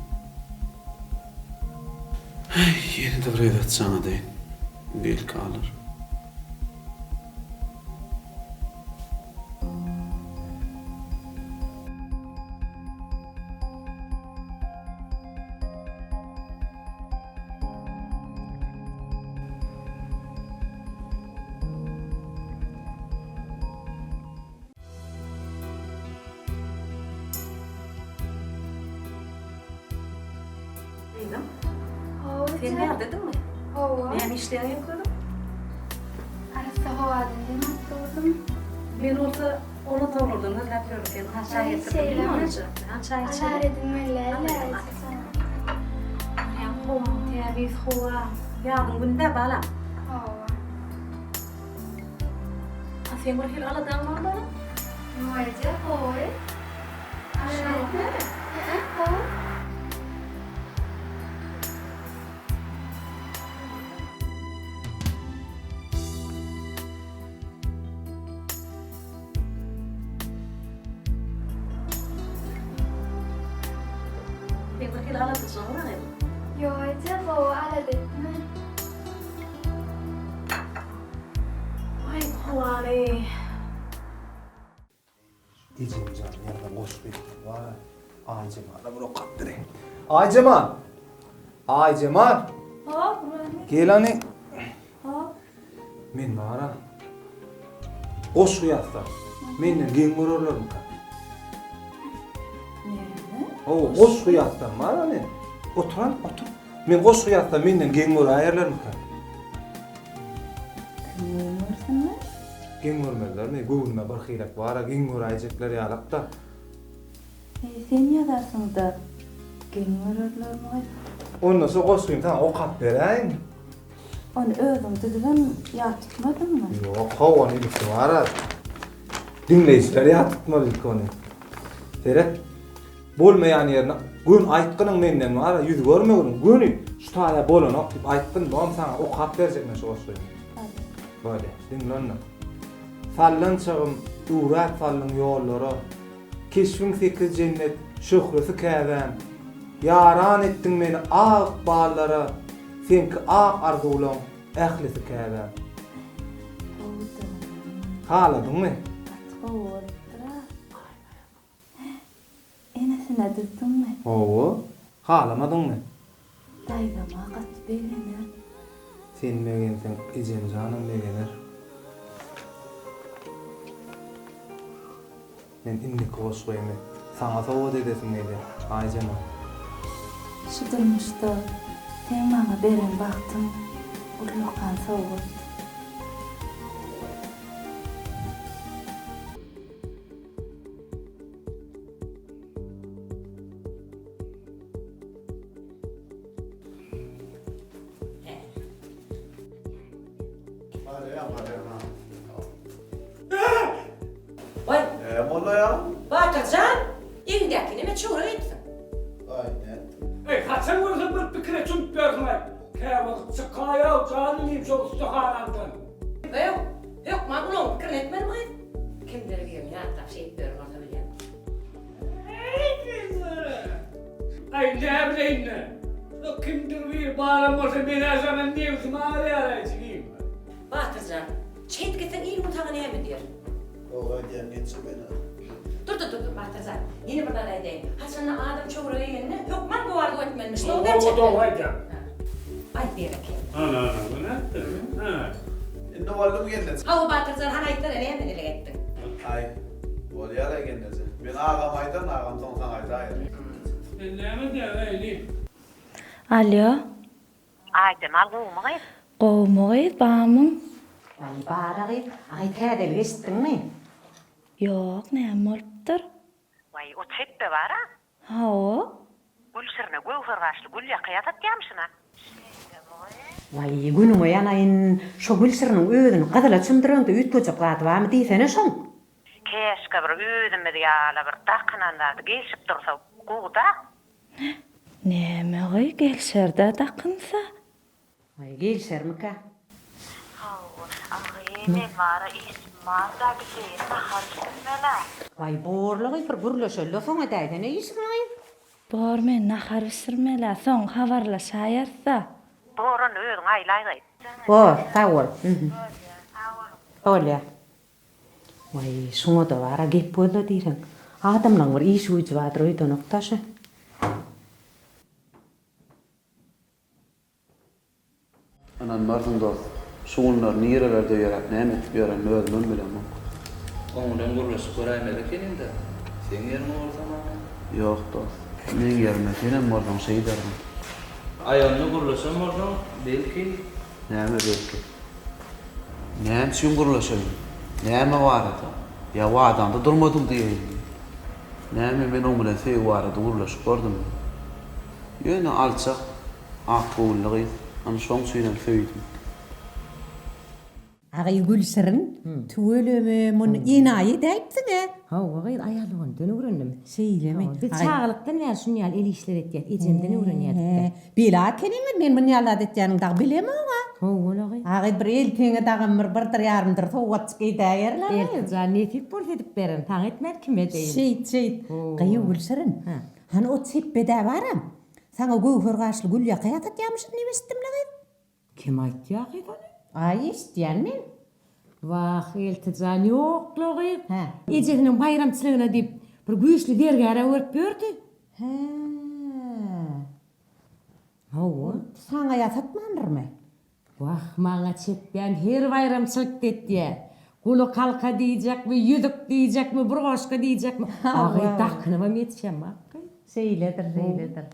[SPEAKER 14] Häý, ýene-de bir gezek jaň edeýin. Belki alar.
[SPEAKER 8] Gyzym. Hawa. Sen bärdediňmi?
[SPEAKER 7] Hawa.
[SPEAKER 8] Näme işleýäň ýöňküň?
[SPEAKER 7] Arassa howadan dem alyp durdum.
[SPEAKER 8] Men bolsa ol otaglardan gözläp ýördüm seni. Ha çaý getirdim.
[SPEAKER 7] Şeýlemi?
[SPEAKER 8] Ha çaý içelim.
[SPEAKER 7] Azar edinmeli däl-ä.
[SPEAKER 8] Görýäň howaň tämiz howa. Ýazyň günü-dä balam.
[SPEAKER 7] Hawa.
[SPEAKER 8] A seň bir hili aladaň bar balam?
[SPEAKER 7] Ýok eje, gowy. Alada etme. Hä, gowy.
[SPEAKER 8] Seň bir hili aladaçylygyň bar gyzym.
[SPEAKER 7] Ýok eje, gowy alada etme.
[SPEAKER 8] Waý howany.
[SPEAKER 5] Ejemjan ýazan goşgy bar. Aýjemala bir okap bereýin. Aýjemal! Aýjemal!
[SPEAKER 12] Hop, Gurbanly.
[SPEAKER 5] Gel hany.
[SPEAKER 12] Hop.
[SPEAKER 5] Men bara goşgy ýazsam, menden geň görerlermika?
[SPEAKER 12] Näme?
[SPEAKER 5] Hawa, goşgy ýazsam bara men. Oturan, otur. Men goşgy ýazsam menden geň göräýerlermika?
[SPEAKER 12] Kim geň görsünler?
[SPEAKER 5] Geň görmezlermi? Göwnüme bir hylek bar-a, geň göräýjekler ýalak-da.
[SPEAKER 12] Heý, sen ýazarsyň-da, geň görerlermi?
[SPEAKER 5] Onda şo goşgyny saňa okap beräýin.
[SPEAKER 12] Ony özüň düzübem ýat tutmadyňmy?
[SPEAKER 5] Ýok, how, ony ilki bar-a, diňleýjiler ýat tutmaly ilki ony. Seret. Bolmaýan ýerine göni aýtgynyň menden bar-a, ýüz görmeginiň, göni şu taýa bolanok diýip aýtgyn, dogam saňa okap berjek men şu goşgyny. Bolýa, diňle onda. Sallançagym üwräp saldyň ýollara, Keşbiň sekiz jennet, şöhlesi Käbäm. Ýaran etdiň meni ak ykballara, Seňki ak arzuwlaň ählisi Käbäm.
[SPEAKER 12] Gowudygyny.
[SPEAKER 5] Haladyňmy?
[SPEAKER 12] Gaty gowy bolupdyr-a. Enesine düzdüňmi?
[SPEAKER 5] Hawa. Halamadyňmy?
[SPEAKER 12] Daýzam-a gaty begener.
[SPEAKER 5] Sen begenseň, ejemjanam begener. Men indiki goşgymy saňa sowgat edesim gelýär, Aýjemal.
[SPEAKER 12] Şu durmuşda seň maňa beren bagtyň ullakan sowgat.
[SPEAKER 21] Waý.
[SPEAKER 6] Näme boldy aýagym?
[SPEAKER 21] Batyr jan, eňdäki neme çöwre geýipsiň?
[SPEAKER 6] Aý, nätdim?
[SPEAKER 2] Eý, haçan görseň bir pikire çümüp ýörsüň-aý. Käwagt çykaý-ow, jan inim şo ussahanaňdan.
[SPEAKER 21] Bew, hökman ulagyň pikirini etmelimi gyz? Kimdir birini ýatlap şeýdip ýören bolsa bilýän.
[SPEAKER 2] Aý, näbileýin-dä. Şo kimdir biri baram bolsa men-ä şoňa nebsim agyrýar-aý jigim.
[SPEAKER 21] Batyr jan, şeýdip gitseň il-gün saňa näme diýer?
[SPEAKER 6] Dogry aýdýaň gelşi mena.
[SPEAKER 21] Dur dur dur dur Batyr jan, ýene bir zat aýdaýyn. Haçanda adam çöwre geýende hökman gowy arzuw etmelimiş. Dogry dälmi
[SPEAKER 2] Hawa, dogry aýdýaň.
[SPEAKER 21] Aýt berekella.
[SPEAKER 4] Ana, ana, bu nätdi? Hä.
[SPEAKER 6] Indi boldumy gelneje?
[SPEAKER 21] Hawa Batyr jan, hany aýtsana näme dileg etdiň?
[SPEAKER 6] Aý, bolýar-aý gelneje. Men agama aýdaryn, agam soň saňa aýdaýar.
[SPEAKER 2] Sen näme diýýäň-eý, inim?
[SPEAKER 11] Alýo.
[SPEAKER 20] Aýjemal gowumy gyz?
[SPEAKER 11] Gowumy gyz, bamyň?
[SPEAKER 20] Aý, bar-a gyz. Aý, täzelik eşitdiňmi?
[SPEAKER 11] Ýok, näme bolupdyr?
[SPEAKER 20] Waý, o çepbe bar-a.
[SPEAKER 11] Hawa.
[SPEAKER 20] Gülşirine göwher gaşly gülýaka ýasatýamyşyn-a. Waý, günüňe ýanaýyn, şo Gülşiriniň özüni gyzyla çümdüreňde üýtgejek zady barmy diýsene şoň. Käşgä bir özümiz ýaly bir dakynan zady gelşip dursa gowy-da.
[SPEAKER 11] Näme gyý, gelşer-dä dakynsa.
[SPEAKER 20] Waý, gelşermikä? Hawa, agy.
[SPEAKER 11] Men bara işim bar-da gideýin nahar bişirmelä.
[SPEAKER 21] Waý borla gyz bir gürleşeli-de soň edäýsene işiňi gyz.
[SPEAKER 11] Bor men nahar bişirmelä soň habarlaşaýarys-da.
[SPEAKER 21] Bor onda özüň aýlaý gyz. Bor sag bol. Bolýa. Waý şuňa-da bara gep gözle diýseň. Adamlaň bir işi güýji bardyr öýdenok-da şu.
[SPEAKER 6] Ynanmarsyň dost, şu günler nirelerde ýöräp, näme edip ýörenimi özümem bilemok.
[SPEAKER 3] Oň bilen gürleşip göräýmeli ekeniň-dä. Seň ýeriňe bolsam-a men.
[SPEAKER 6] Ýok dost, meň ýerimde senem bolsaň şeýderdiň.
[SPEAKER 3] Aý onda gürleşen bolsaň, belki.
[SPEAKER 6] Näme belki? Näme üçin gürleşeýin? Näme barada? Ýa wadaňda durmadyň diýeýinmi? Näme men oň bilen söýgi barada gürleşip gördümmi? Ýöne alçak, ak göwünli gyz, ana şoň üçinem söýdüm.
[SPEAKER 21] Agy Gülşirin, tüweleme, muny enaýy edäýipsiň-ä.
[SPEAKER 22] Hawa gyz, aýalygymdan öwrendim.
[SPEAKER 21] Şeýlemi?
[SPEAKER 22] Biz çagalykdan bäri şuny ýaly el işleri etýäs, ejemden öwrenýädik-de.
[SPEAKER 21] Hä, bela ekeniňiz, men muny ýaly zat etýäniňi dagy bilemog-a.
[SPEAKER 22] Hawa-la gyz.
[SPEAKER 21] Agy bir eltiňe dagam bir birdir ýarymdyr sowgatjyk edäýerler gyz.
[SPEAKER 22] Elti jan, nesip bolsa edip bererin, saňa etmän kime edeýin.
[SPEAKER 21] Şeýt, şeýt. Gyýw Gülşirin, hany o çepbe-dä baram, Saňa göwher gaşly gülýaka ýasatýamyşyn diýip eşitdim-le gyz.
[SPEAKER 22] Kim aýtýa gyz ony?
[SPEAKER 21] Aý, eşitýän men.
[SPEAKER 22] Wah, Eltijan, ýok-la gyz.
[SPEAKER 21] Hä.
[SPEAKER 22] Ejesiniň baýramçylygyna diýip, bir güýçli zergär-ä görüp ýördi.
[SPEAKER 21] Hä.
[SPEAKER 22] Hawa.
[SPEAKER 21] Saňa ýasatmandyrmy?
[SPEAKER 22] Wah, maňa çepbän her baýramçylykda etýä. Gulak halka diýjekmi, ýüzük diýjekmi, bir goşgy diýjekmi, agy dakynybam ýetişemok gyz.
[SPEAKER 21] Şeýledir, şeýledir.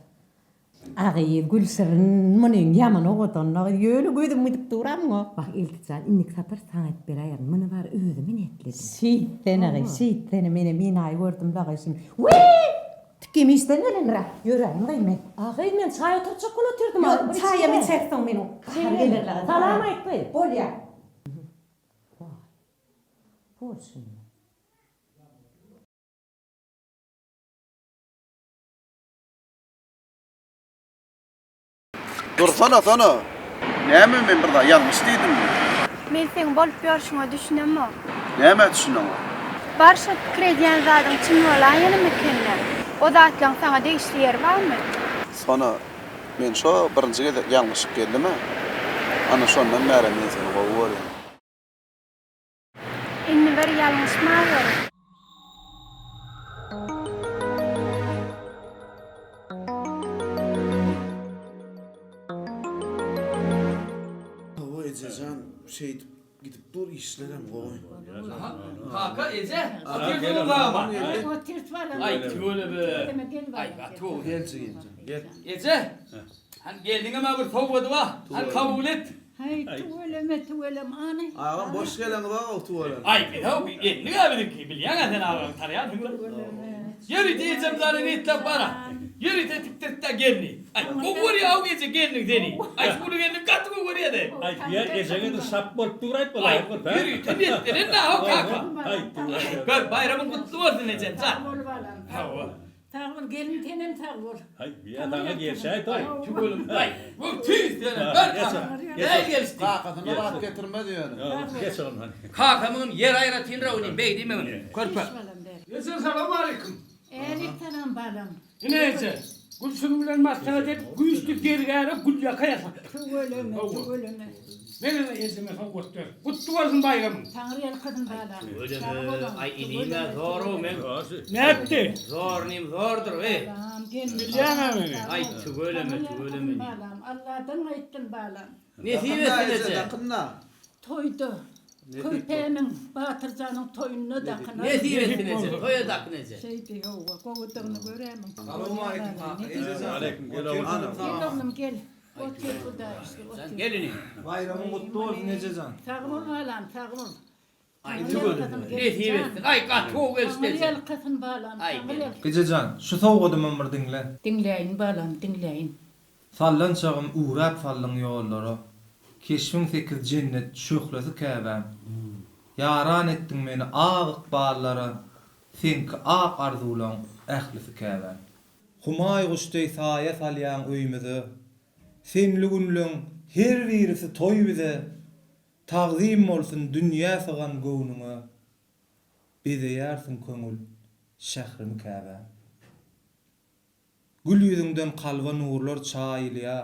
[SPEAKER 21] Agy, Gülşirin, munyň ýaman owadanlygy, ýöne gözüm gidip dur-a muňa.
[SPEAKER 22] Wah, Iltijan, indiki sapar saňa edip beräýerin, muny bary özüme netledim.
[SPEAKER 21] Şeýtsene gyz, şeýtsene, menem enaýy gördüm-le gyz şuny. Wiý! Tikim işden gelendir-ä. Ýöräýin gyz men.
[SPEAKER 22] A gyz men çaý oturtjak bolup otyrdym.
[SPEAKER 21] Ýok, çaýam içersoň meniň gahar geler-le gyz.
[SPEAKER 22] Salam aýt gyz.
[SPEAKER 21] Bolýa.
[SPEAKER 22] Waý. Bolşuny.
[SPEAKER 6] Dursana Sona! Näme men bir zat ýalňyş diýdimmi?
[SPEAKER 7] Men seň bolup ýörşüňe düşünemok.
[SPEAKER 6] Nämä düşüneňok?
[SPEAKER 7] Bar şo pikir edýän zadyň çyn bolaýanymykenle? O zatlaň saňa degişli ýeri barmy?
[SPEAKER 6] Sona, men şo birinji gezek ýalňyşyp geldim-ä. Ana şondan bärem men seni gowy görýän.
[SPEAKER 7] Indi bir ýalňyşmaweri.
[SPEAKER 6] Hawa ejejan şeýdip gidip dur işlerem gowy.
[SPEAKER 1] Kaka eje otyrsyňyz agama.
[SPEAKER 20] Otyrs balam.
[SPEAKER 1] Aý tüweleme. Aý gaty gowy.
[SPEAKER 6] Gel jigim gel.
[SPEAKER 1] Eje hany gelniňem-ä bir sowgady bar. Hany kabul et.
[SPEAKER 20] Haý tüweleme tüweleme any.
[SPEAKER 6] Agam boş geleňiz-ow tüweleme.
[SPEAKER 1] Aý biz-ow geldik-ä biziňki bilýäň-ä sen agamy tanaýansyň. Ýörite ejem jana niýetläp bar-a. Ýörite tikdirtdi-ä gelni. Aý gowy görýä-ow eje gelniň seni. Aý şu uly gelniň gaty gowy görýä-de.
[SPEAKER 4] Aý diýä ejeňe de şap bolup dur aýt
[SPEAKER 1] Aý ýörite niýetlenen-dä-ow kaka. Gör baýramyň gutly bolsun ejem jan.
[SPEAKER 20] Sag bol balam.
[SPEAKER 1] Hawa.
[SPEAKER 20] Sag bol gelin senem sag bol.
[SPEAKER 4] Haý, ýa saňa gelşäý toý.
[SPEAKER 1] Tüweleme. Aý, bu tüýs ýöne gör kaka. Näl gelişdi?
[SPEAKER 6] Kakasyna zat getirmez ýöne.
[SPEAKER 4] Geç oglum hany.
[SPEAKER 1] Kakamyň ýeri aýratynrak ony beý diýmegin. Körpe.
[SPEAKER 2] Eje salam aleýkum.
[SPEAKER 20] Älik salam balam.
[SPEAKER 2] Ine eje, Gülşirin bilen maslahat edip güýçli zergäre gülýaka ýasatdyk.
[SPEAKER 20] Tüweleme, tüweleme.
[SPEAKER 2] Menem ejeme sowgat ber. Gutly bolsun baýramyň.
[SPEAKER 20] Taňry ýalkasyn balam.
[SPEAKER 1] Tüweleme, aý inim-ä zor-ow meň.
[SPEAKER 2] Nätdi?
[SPEAKER 1] Zor inim zordur, eý.
[SPEAKER 20] Balam, gelin.
[SPEAKER 2] Bilýäň-ä meni.
[SPEAKER 1] Aý tüweleme, tüweleme inim.
[SPEAKER 20] Balam, Alladan gaýtdyn balam.
[SPEAKER 1] Nesip etsin eje.
[SPEAKER 6] Dakynda.
[SPEAKER 20] Toýda. Körpäniň, Batyrjanyň toýunda dakynar.
[SPEAKER 1] Nesip etsin eje, toýa dakyn eje.
[SPEAKER 20] Şeýdi, hawa, gowudygyny görämiň.
[SPEAKER 6] Salowmaleýkim kaka, eje jan.
[SPEAKER 4] Aleýkim, gel oglum.
[SPEAKER 20] Gel oglum, gel. Otur Hudaýa şükür, otur.
[SPEAKER 1] Gel inim.
[SPEAKER 5] Baýramyň gutly bolsun ejejan.
[SPEAKER 20] Sag bol balam, sag bol.
[SPEAKER 1] Aý tüweleme. Nesip etsin. Aý gaty gowy gelişdi eje.
[SPEAKER 20] Taňry ýalkasyn balam, Taňry ýalkasyn.
[SPEAKER 5] Ejejan, şu sowgadymam bir diňle.
[SPEAKER 20] Diňläýin balam, diňläýin.
[SPEAKER 5] Sallançagym üwräp saldyň ýollara, Keşbiň sekiz jennet şöhlesi käbäm. Ýaran etdiň meni ak ykballara, Seňki ak arzuwlaň ählisi käbäm. Humaý guş deý saýa salýaň öýmüze, Senli günleň her birisi toý bize. Tagzym bolsun dünýä sygan göwnüňe, Bezeýärsiň köňül şährimi käbäm. Gül ýüzüňden kalba nurlar çaýylýa,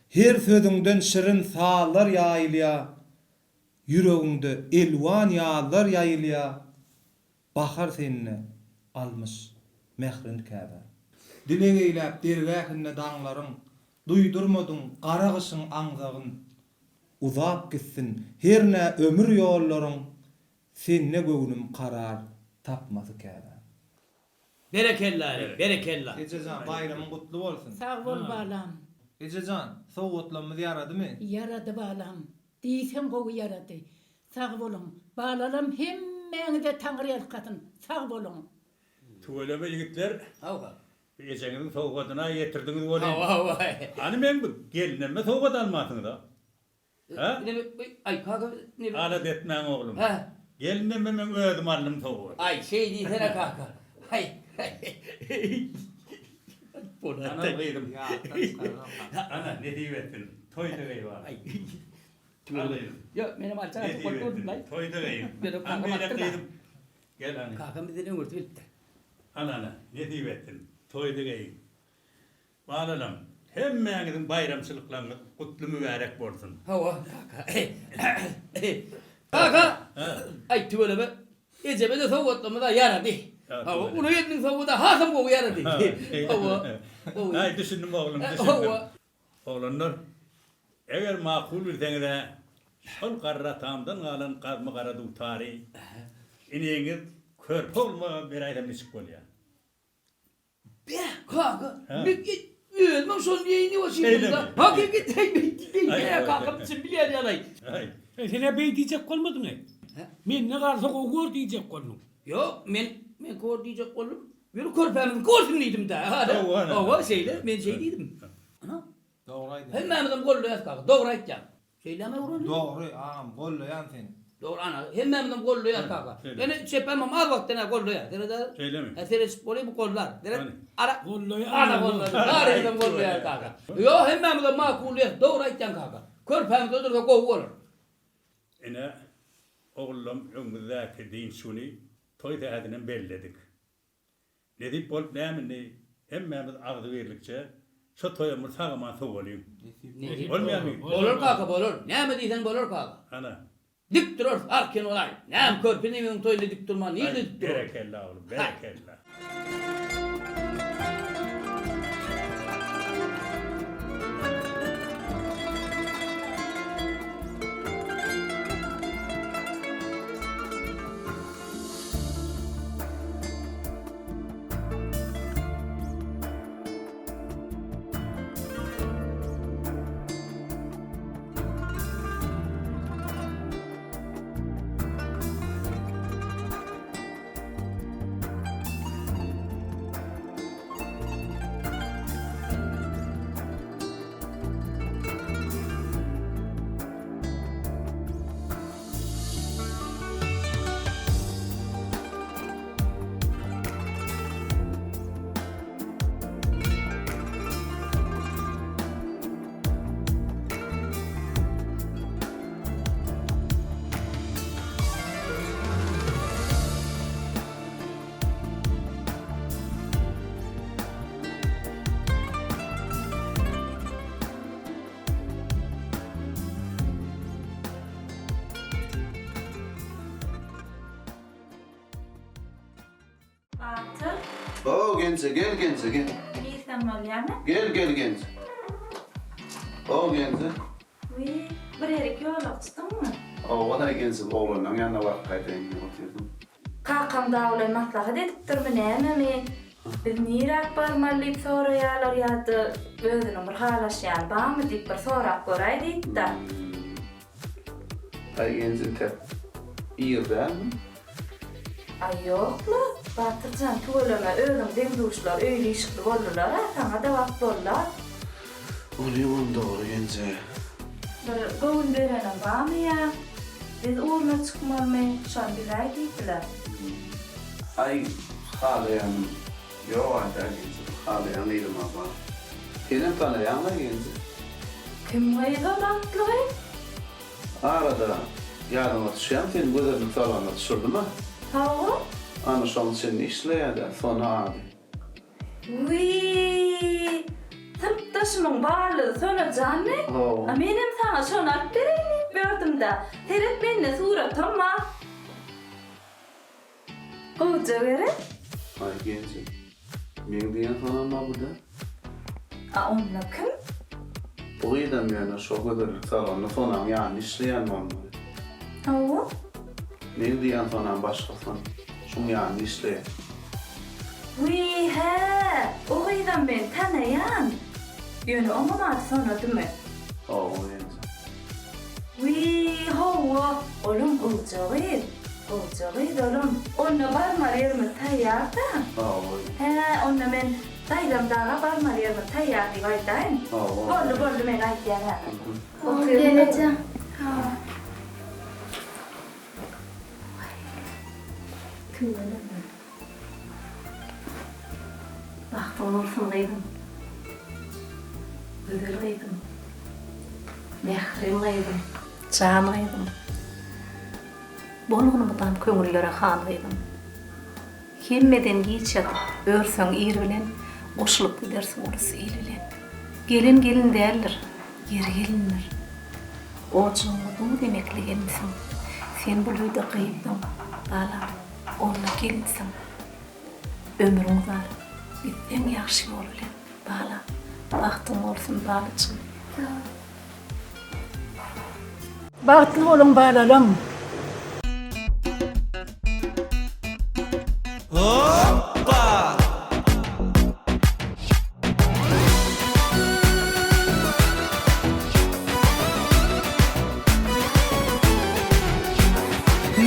[SPEAKER 5] Her sözüňden şirin sazlar ýaýylýa, Ýüregiňde elwan ýazlar ýaýylýa, Bahar sende almyş mährin käbäm. Dileg eýläp dergähinde daňlaryň, Duýdurmadyň gara gyşyň aňzagyn. Uzap gitsin hernä ömür ýollaryň, Sende göwnüm karar tapmasy käbäm.
[SPEAKER 1] Berekella inim, berekella.
[SPEAKER 5] Ejejan baýramyň gutly bolsun.
[SPEAKER 13] Sag bol balam.
[SPEAKER 5] Ejejan, sowgatlamyz ýaradymy?
[SPEAKER 13] Ýarady balam. Diýseň gowy ýarady. Sag boluň. Balalam hemmäňize taňryýalkasyn. Sag boluň.
[SPEAKER 4] Tüweleme ýigitler.
[SPEAKER 1] Hawa.
[SPEAKER 4] Bu ejeňiziň sowgadyna ýetirdiňiz welin.
[SPEAKER 1] Hawa hawa.
[SPEAKER 4] Hany meň bu gelnemme sowgat almansyňyz-a? Hä?
[SPEAKER 1] Aý kaka ne.
[SPEAKER 4] Alada etmäň oglum.
[SPEAKER 1] Hä?
[SPEAKER 4] Gelnemme meň özüm aldym sowgat.
[SPEAKER 1] Aý şeý diýsene kaka. Aý.
[SPEAKER 4] Ana gyzym. Ana nesip etsin. Toýda geý balam.
[SPEAKER 1] Aý.
[SPEAKER 4] Al gyzym.
[SPEAKER 1] Ýok menem alçak atyp bolup durdum laý.
[SPEAKER 4] Toýda geý. Hany beýle gyzym. Gel hany.
[SPEAKER 1] Kakam bizden öňürti bilipdir.
[SPEAKER 4] Ana ana nesip etsin. Toýda geýiň. Balalam, hemmäňiziň baýramçylyklaryňyz gutly mübärek bolsun.
[SPEAKER 1] Hawa, kaka. Kaka! Aý, tüweleme, ejeme-de sowgatlamyz-a ýarady. Hawa, uly gelniň sowgady hasam gowy ýarady. Hawa, gowy.
[SPEAKER 4] Aý, düşündim oglum, düşündim.
[SPEAKER 1] Hawa.
[SPEAKER 4] Oglanlar, eger makul bilseňiz-ä, şol garry atamdan galan gazma gara dutary iniňiz körpe ogluma beräýsem niçik bolýar?
[SPEAKER 1] Beh, kaka, men özümem şony diýeýin diýip otyrdym-da. Hakykat, beý, kakam çyn bilýän ýaly.
[SPEAKER 2] Sen-ä beý diýjek bolmadyň-aý. Mende galsa gowy gör diýjek bolduň.
[SPEAKER 1] Ýok, men men gör diýjek boldum. Ýöne körpämiziňki bolsun diýdim-dä. Hawa, şeýle, men şeý diýdim. Ana.
[SPEAKER 5] Dogry aýdýaň.
[SPEAKER 1] Hemmämizem goldaýas kaka, dogry aýtýaň. Şeýlemi öwrendi?
[SPEAKER 5] Dogry agam gollaýan seni.
[SPEAKER 1] Dogry ana hemmämizem gollaýas kaka. Ýöne çepemem az wagtdan ä gollaýar. Seredä.
[SPEAKER 4] Şeýlemi?
[SPEAKER 1] Hä seredişip bolýa bu gollar. Seret. Ara.
[SPEAKER 2] Gollaýar.
[SPEAKER 1] Ana gollady. Barymyzam gollaýar kaka. Ýok hemmämizem makullaýas. Dogry aýtýaň kaka. Körpämiz öldürse gowy bolar.
[SPEAKER 4] Ine ogullam öňümizdäki dynç güni toý sähedinem belledik. Nesip bolup näme indi hemmämiz agzybirlikçe şo toýa bir sag-aman sowalyň.
[SPEAKER 1] Nesip
[SPEAKER 4] Bolmaýarmy?
[SPEAKER 1] Bolar kaka bolar. Näme diýseň bolar kaka.
[SPEAKER 4] Ana.
[SPEAKER 1] Dik durarys arkaýyn bolaý. Näme körpe inimiziň toýunda dik durman nirde dik durarys.
[SPEAKER 4] Berekella oglum berekella.
[SPEAKER 11] Batyr.
[SPEAKER 6] Ho, Genje, gel Genje, gel.
[SPEAKER 11] Girsem bolýamy?
[SPEAKER 6] Gel, gel Genje. Ho, Genje.
[SPEAKER 11] Wiý, bir ýerik ýola çykdyňmy?
[SPEAKER 6] Hawa, Genje, oglanlaň ýanyna baryp gaýdaýyn diýip otyrdym.
[SPEAKER 11] Kakam dagy bilen maslahat edipdirmi, nämemi, biz niräk barmaly diýip soraýarlar ýa-da özüniň bir halaşýany barmy diýip bir sorap göräý diýipdir.
[SPEAKER 6] Aý genç entek ir dälmi?
[SPEAKER 11] Aý ýok-la, Batyr jan, tüweleme, özüň deň-duşlar öýli-işikli boldular-a, saňa-da wagt boldy-a.
[SPEAKER 6] Onyňam dogry genje.
[SPEAKER 11] Bir göwün bereniň barmy ýa biz ugruna çykmalymy, şony biläý diýdiler.
[SPEAKER 6] Aý, halaýanym ýog-a dä genje, bir halaýan gyzym-a bar. Senem tanaýaň-a genje.
[SPEAKER 11] Kim gyz ol atly gyz?
[SPEAKER 6] Arada. Ýadyňa düşýämi seni gözellik salonyna düşürdim-ä?
[SPEAKER 11] Hawa.
[SPEAKER 6] Ana şoň içinde işleýär-dä, Sona ady.
[SPEAKER 11] Wiý, synpdaşymyň barlygy Sona janmy?
[SPEAKER 6] Hawa.
[SPEAKER 11] A menem saňa şony alyp bereýin diýip ýördüm-dä. Seret mende suratam bar. Gowja gerek?
[SPEAKER 6] Aý genje. Meň diýen sonam-a bu däl.
[SPEAKER 11] A onda kim?
[SPEAKER 6] Bu gyzam ýöne şo gözellik salonda Sonaň ýanynda işleýän bolmaly.
[SPEAKER 11] Hawa.
[SPEAKER 6] Meň diýen Sonam başga Sona. Şuň ýanynda işleýän.
[SPEAKER 11] Wiý, hä, o gyzam men tanaýan. Ýöne oňam ady Sonadymy?
[SPEAKER 6] Hawa genje.
[SPEAKER 11] Wiý, hawa, olam gowja gyz. Gowja gyz olam. Onda barmaly ýerimiz taýýar-da.
[SPEAKER 6] Hawa.
[SPEAKER 11] Hä, onda men daýzam daga barmaly ýerimiz taýýar diýip aýdaýyn.
[SPEAKER 6] Hawa.
[SPEAKER 11] Boldy, boldy, men aýdýan häzir.
[SPEAKER 7] Otur gelneje. Hawa.
[SPEAKER 8] Tüweleme. Bagtyň bolsun gyzym. Gözel gyzym. Mährem gyzym. Jan gyzym. Bolgun mydam köňüllere han gyzym. Hemmeden giç ýatyp, örseň ir bilen, Goşulyp gidersiň ulus il bilen. Gelen gelin däldir, ýeri gelindir. Ojagyňa duz emekli gelinsiň. Sen bul öýde gyzdyň, balam. Onda gelinsiň. Ömrüň uzar, gitseň ýagşy ýol bilen, balam. Bagtyň bolsun, balajygym.
[SPEAKER 7] Sag bol.
[SPEAKER 13] Bagtly boluň balalam.
[SPEAKER 15] Hoppa!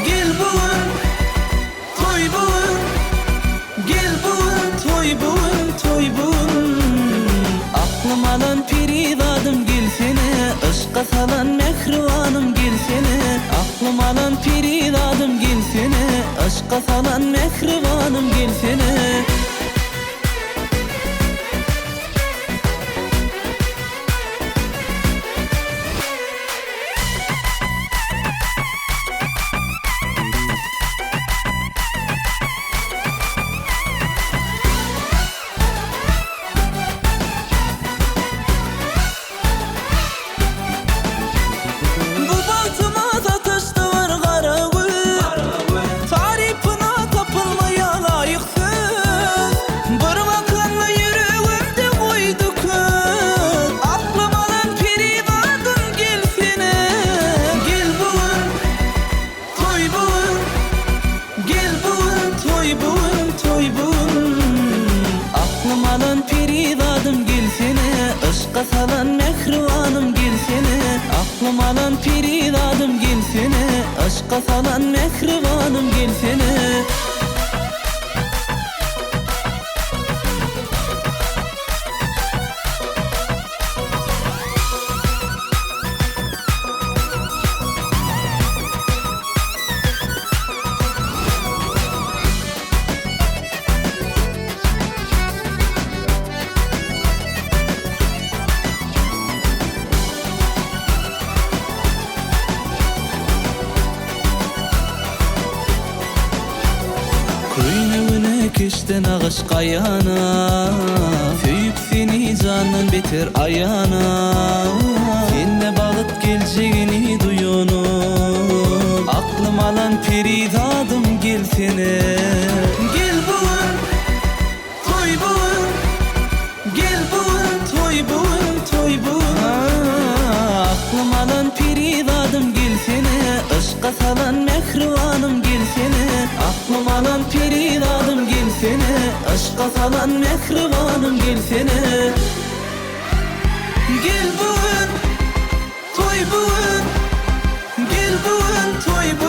[SPEAKER 15] Gel bu gün, toý bu gün, Gel bu gün, toý bu gün, toý bu gün. Aklym alan perizadym gelsene, Yşka salan mähribanym gelsene. Aklym alan perizadym gelsene, Yşka salan mähribanym gelsene. Bu bagtyma sataşdy bir gara gün, Tarypyna tapylmaýar laýyk söz. Bir bakanda ýüregimde goýdy köz, Aklym alan perizadym gelsene. Gel bu gün, toý bu gün, Gel bu gün, toý bu gün, toý bu gün. Aklym alan perizadym gelsene, Yşka salan mähribanym gelsene. Aklym alan perizadym gelsene, Yşka salan mähribanym gelsene. Köýnegine keşde nagyş gaýana, Söýüp seni jandan beter aýana. Sende bagt geljegini duýanok, Aklym alan perizadym gelsene. Gel bu gün, toý bu gün, Gel bu gün, toý bu gün, toý bu gün. Aklym alan perizadym gelsene, Yşka salan mähribanym gelsene. Aklym alan perizadym gelsene, Yşka salan mähribanym gelsene. Gel bu gün, toý bu gün, Gel bu gün, toý bu.